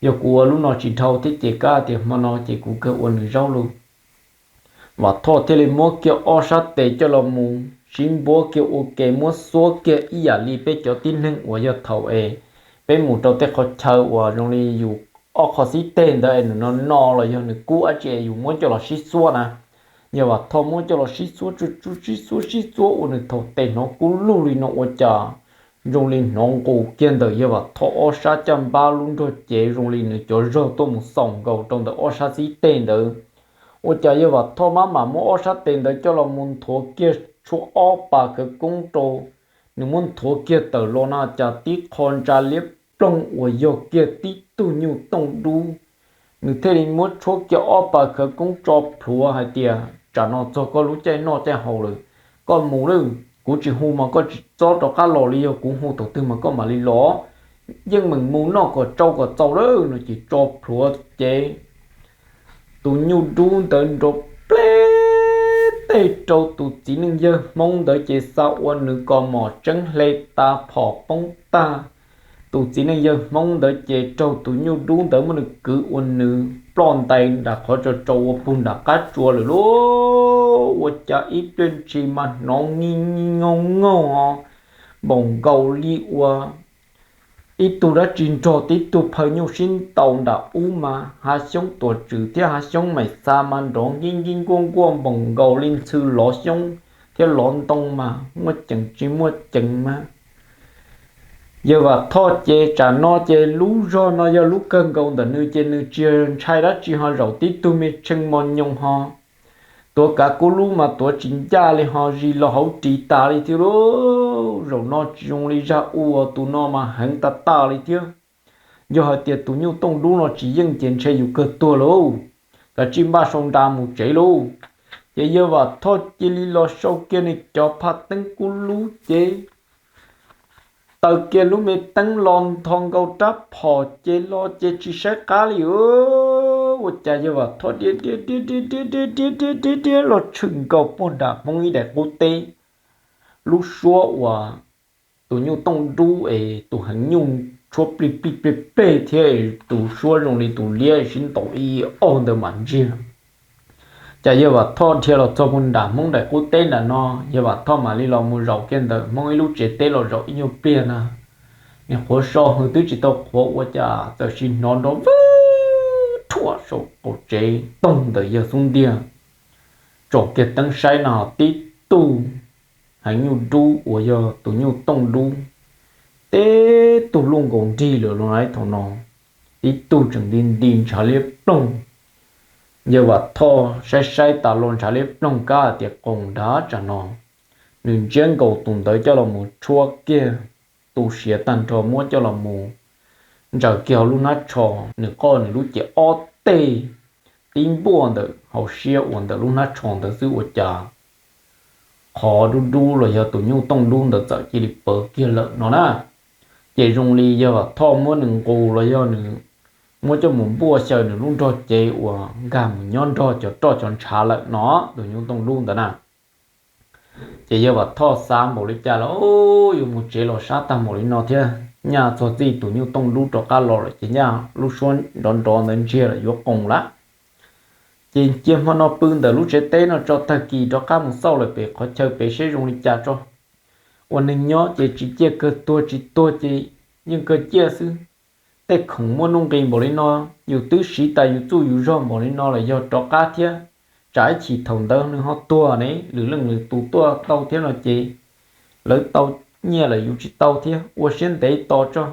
Yog kuv ua lub no tsis dhau thiab ces kav tias hmo no ces kuv kawg ua nws zaub lauj. Vam Thoj thiaj li muab kiag ob sab tes coj los mus sib npuab kiag ua ke, muab xuab kiag ib yam li peb cov tib neeg uas yog thaum es peb mus rau tej qhov chaw uas zoo li yus ob qho xib teg ntawd es nws no no los yog nws kub dab tsi es yus muab coj los sib xuab na. Yawg Vam Thoj muab coj los sib xuab tsuj tsuj sib xuab sib xuab ua nws thaum tes hnov kub lug li no ua cas zoo li hnov nqus kiag ntawm yawg Vam Thoj ob sab caj npab lub nrog cev zoo li nws cov zog tuaj mus xaus nkaus rau ntawm ob sab xib teg ntawd. Ua cas yawg Vam Thoj maj mam muab ob sab tes ntawd coj los mus nthuav kiag tshuab ob pas khawv koob rau nws muab nthuav kiag tawm los no cas tib qho ntsa liab ploog uas yog kiag tib tug nyuj tooj dub. Nws thiaj li muab tshuab kiag ob pas khawv koob tso plhuav hais tias, Tsam no txog koj lub caij noj caij haus lawm, koj mus lawm. Kuv tsis hu mas koj tsis txhob rov qab los li, yog kuv hu thaum twg mas koj mam li los. Yeej meem mus noj kom tsau kom txaus lawm no ces tso plhuav ces tus nyuj dub ntawd nrov pleb tej rau tus txiv neej yawg Hmoob ntawd ces xa ua nws kaus mom tseeb hle tas phom poob tag. Tus txiv neej yawg Hmoob ntawd ces raug tus nyuj dub ntawd muab nws kwv ua nws ploj ntais nram qhov tso rau ua pug nram qab tsua lawm lauj. Ua cas ib pliag ntshis mas hnov nij nij nyooj nyooj npaum nkaus li ua ib tug dab tsi nrog tib tug phaw nyuj sib ntaus nram ub mas hav xyoob tuam tswm thiab hav xyoob maim xa mas nrov nkib nkib nkuaj nkuaj npaum nkaus li ntxhw lov xyoob thiab lov ntoo mas muaj ceem tsis muaj ceem mas. Yawg Vam Thoj ces tsam no ces lub zog no yog lub kawg nkaus ntawm nws ces nws tsis ntshai dab tsi ho zaum tib tug me tshee mos nyoos ho tuav kav kub lub mas tuav tsis ncaj li ho zis los hauv ris tas li thiab lauj. Zaum no tsis zoo li zaj ub uas tus no mas heev tas tas li thiab. Yog hais tias tus nyuj tooj dub no tsis yeej ces ntshe yus kawg tuag lauj. Kav tsij npaj sau nra mus tsev lauj. Ces yawg Vam Thoj cia li los sau kiag nws cov phaj teeb kub lub ces taws kiag lub me teeb los ntho nkaus rab phom ces los ces tsis saib qab li. Ua cas yawg Vam Thoj dhia dhia dhia dhia dhia dhia dhia dhia dhia los tshwm nkaus puag nram Hmoob ib daim qub teb. Lub suab uas tus nyuj tooj dub es tus heev nyuj tshuab plig plig plig plig thiab tus suab zoo li tus liab sib ntaus ib ob ntawd mam ntsiag. Ces yawg Vam Thoj dhia los txog puag nram Hmoob daim qub teb nram no, yawg Vam Thoj mam li los mus zaum kiag ntawm Hmoob ib lub tsev teb los zaum ib nyuag pliag na, nws qhuav so hws twb tsis tau qhuav ua cas txawm sim hnov nrov vwg rhuaj saum qaum tsev toog ntawm yawg xub ntiag. Tsom kiag teeb saib no tib tug heev nyuj dub uas yog tus nyuj tooj dub, tib tug luaj nkaus nrig lawm los thaum no, tib tug tseem nti nti ntshav liab ploog. Yawg Vam Thoj saib saib tas los ntshav liab ploog kab tias qoos nrad tsam no, nws ntsiab nkaus tus ntawd coj los mus tshuab kiag, tu siav tag nrho muab coj los mus ntsaws kiag hauv lub hnab tsho, nws qoj nws lub cev ob teg tib npuaj ntawm hauv siab uas ntawm lub hnab tsho ntawd xwb ua cas qhov dub dub los yog tus nyuj tooj dub ntawd txawm cia li pawv kiag lawm no na. Ces zoo li yawg Vam Thoj muab nws nqus los yog nws muab coj mus npuaj xyaw nws lub nrog cev uas nkag mus nyob nrog cov roj cov ntshav lawm no, tus nyuj tooj dub ntawd na. Ces yawg Vam Thoj xav npaum li cas los yuav mus tsev los sab tag npaum li no thiab, nyaj txog txij tus nyuj tooj dub rov qab los lawm ces nyaj lub suab nrov nrov ntawd ntsiag lawm yuav qoos lawm. Ces cia hmo no pw ntawm lub tsev teb no tso, tag kis rov qab mus xauj lawm pem qhov chaw pem seb zoo li cas tso. Ua neeg nyob ces tsis ciaj kawg, tuag tsis tuag ces yeej kawg ciaj xwb. Tej khoom muaj nuj nqis npaum li no, yus twb siv tas yus txuj yus zog npaum li no lawm yog rov qab thiab, tsam ib chim thaum ntawd nws ho tuag ne, lwm leej lwm tus tuaj tau thiab no ces lawv tau nyiaj lawm yus tsis tau thiab, ua siab ntev tos tso.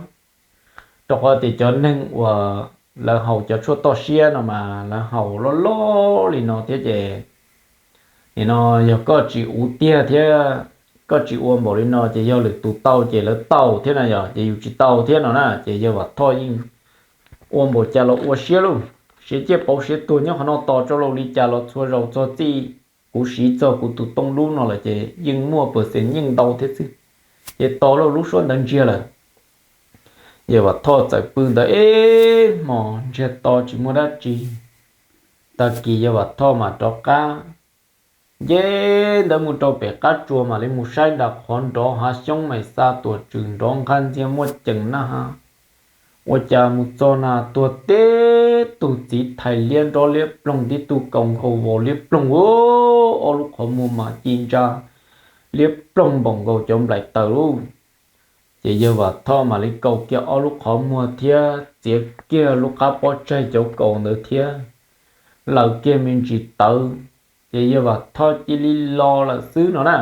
Rau qhov tias cov neeg uas lawv haus cov tshuaj toj siab no mas lawv haus loj loj li no thiab ces, nim no yog koj tsis ua tiag thiab koj tsis ua npaum li no ces yog lwm tus tau ces lawv tau thiab na, yog ces yus tsis tau thiab no na. Ces yawg Vam Thoj yeej ua npaum cas los ua siab lauj, siav ciaj pauv siav tuag nyob qhov no tos rau lawm, li cas los txhua zaus txog txij kuv siv txog kuv tus tooj dub no lawm ces yeej muaj pawg xees yeej ntau thiab xwb, ces tos lawm lub suab ntawd ntsiag lawm. Yawg Vam Thoj txawm pw ntawd ib hmos ntsiag to tsis muaj dab tsi. Tag kis yawg Vam Thoj mam rov qab nce ntawd mus rau pem qab tsua mam li mus saib nram qhov nrov hav xyoob mais xa tuam tswm nrov nqaj ntxiag muaj ceem na ha. Ua cas mus txog na tuag tib tug txiv thais liab nrob liab ploog, tib tug kaus nkaus vos liab ploog, ob lub qhov muag mas ci ntsa liab ploog npaum nkaus cov nplaim taws lauj. Ces yawg Vam Thoj mam li kaus kiag ob lub qhov muag thiab txiav kiag lub qab pob tsaig cov kaus ntawd thiab laws kiag me ntsis tawv, ces yawg Vam Thoj cia li los lawm xwb no na.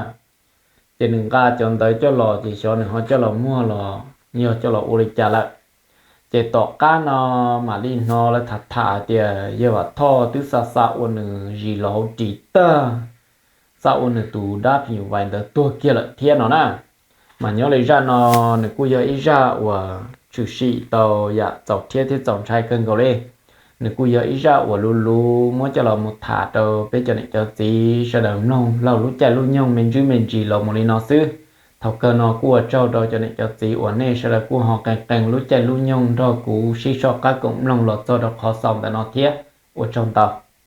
Ces nws nqa cov ntawd coj los ces xyov nws ho coj los muag los yog coj los ua li cas lawm. Ces tom qab no mam li hnov lawv tham tham hais tias yawg Vam Thoj twb xa xa ua nws zis los hauv ris tag, xa ua nws tus dab phim nyuj vais ntawd tuag kiag lawm thiab no na. Mas nyob li zaj no, nws kuj yog ib zaj uas tshwm sim tau yam txaus rhiab thiab txaus ntshai kawg nkaus li. Nws kuj yog ib zaj uas luv luv muab coj los mus tham rau peb cov niam cov txiv sawv daws mloog laug lub caij lub nyoog me ntsis me ntsis los mus li no xwb. Thaum kawg no kuj ua tsaug rau cov niam cov txiv uas nej sawv daws kuj ho qee qee lub caij lub nyoog nrog kuv sib soj qab koom mloog los txog rau qhov xaus ntawm no thiab. Ua tsaug ntau.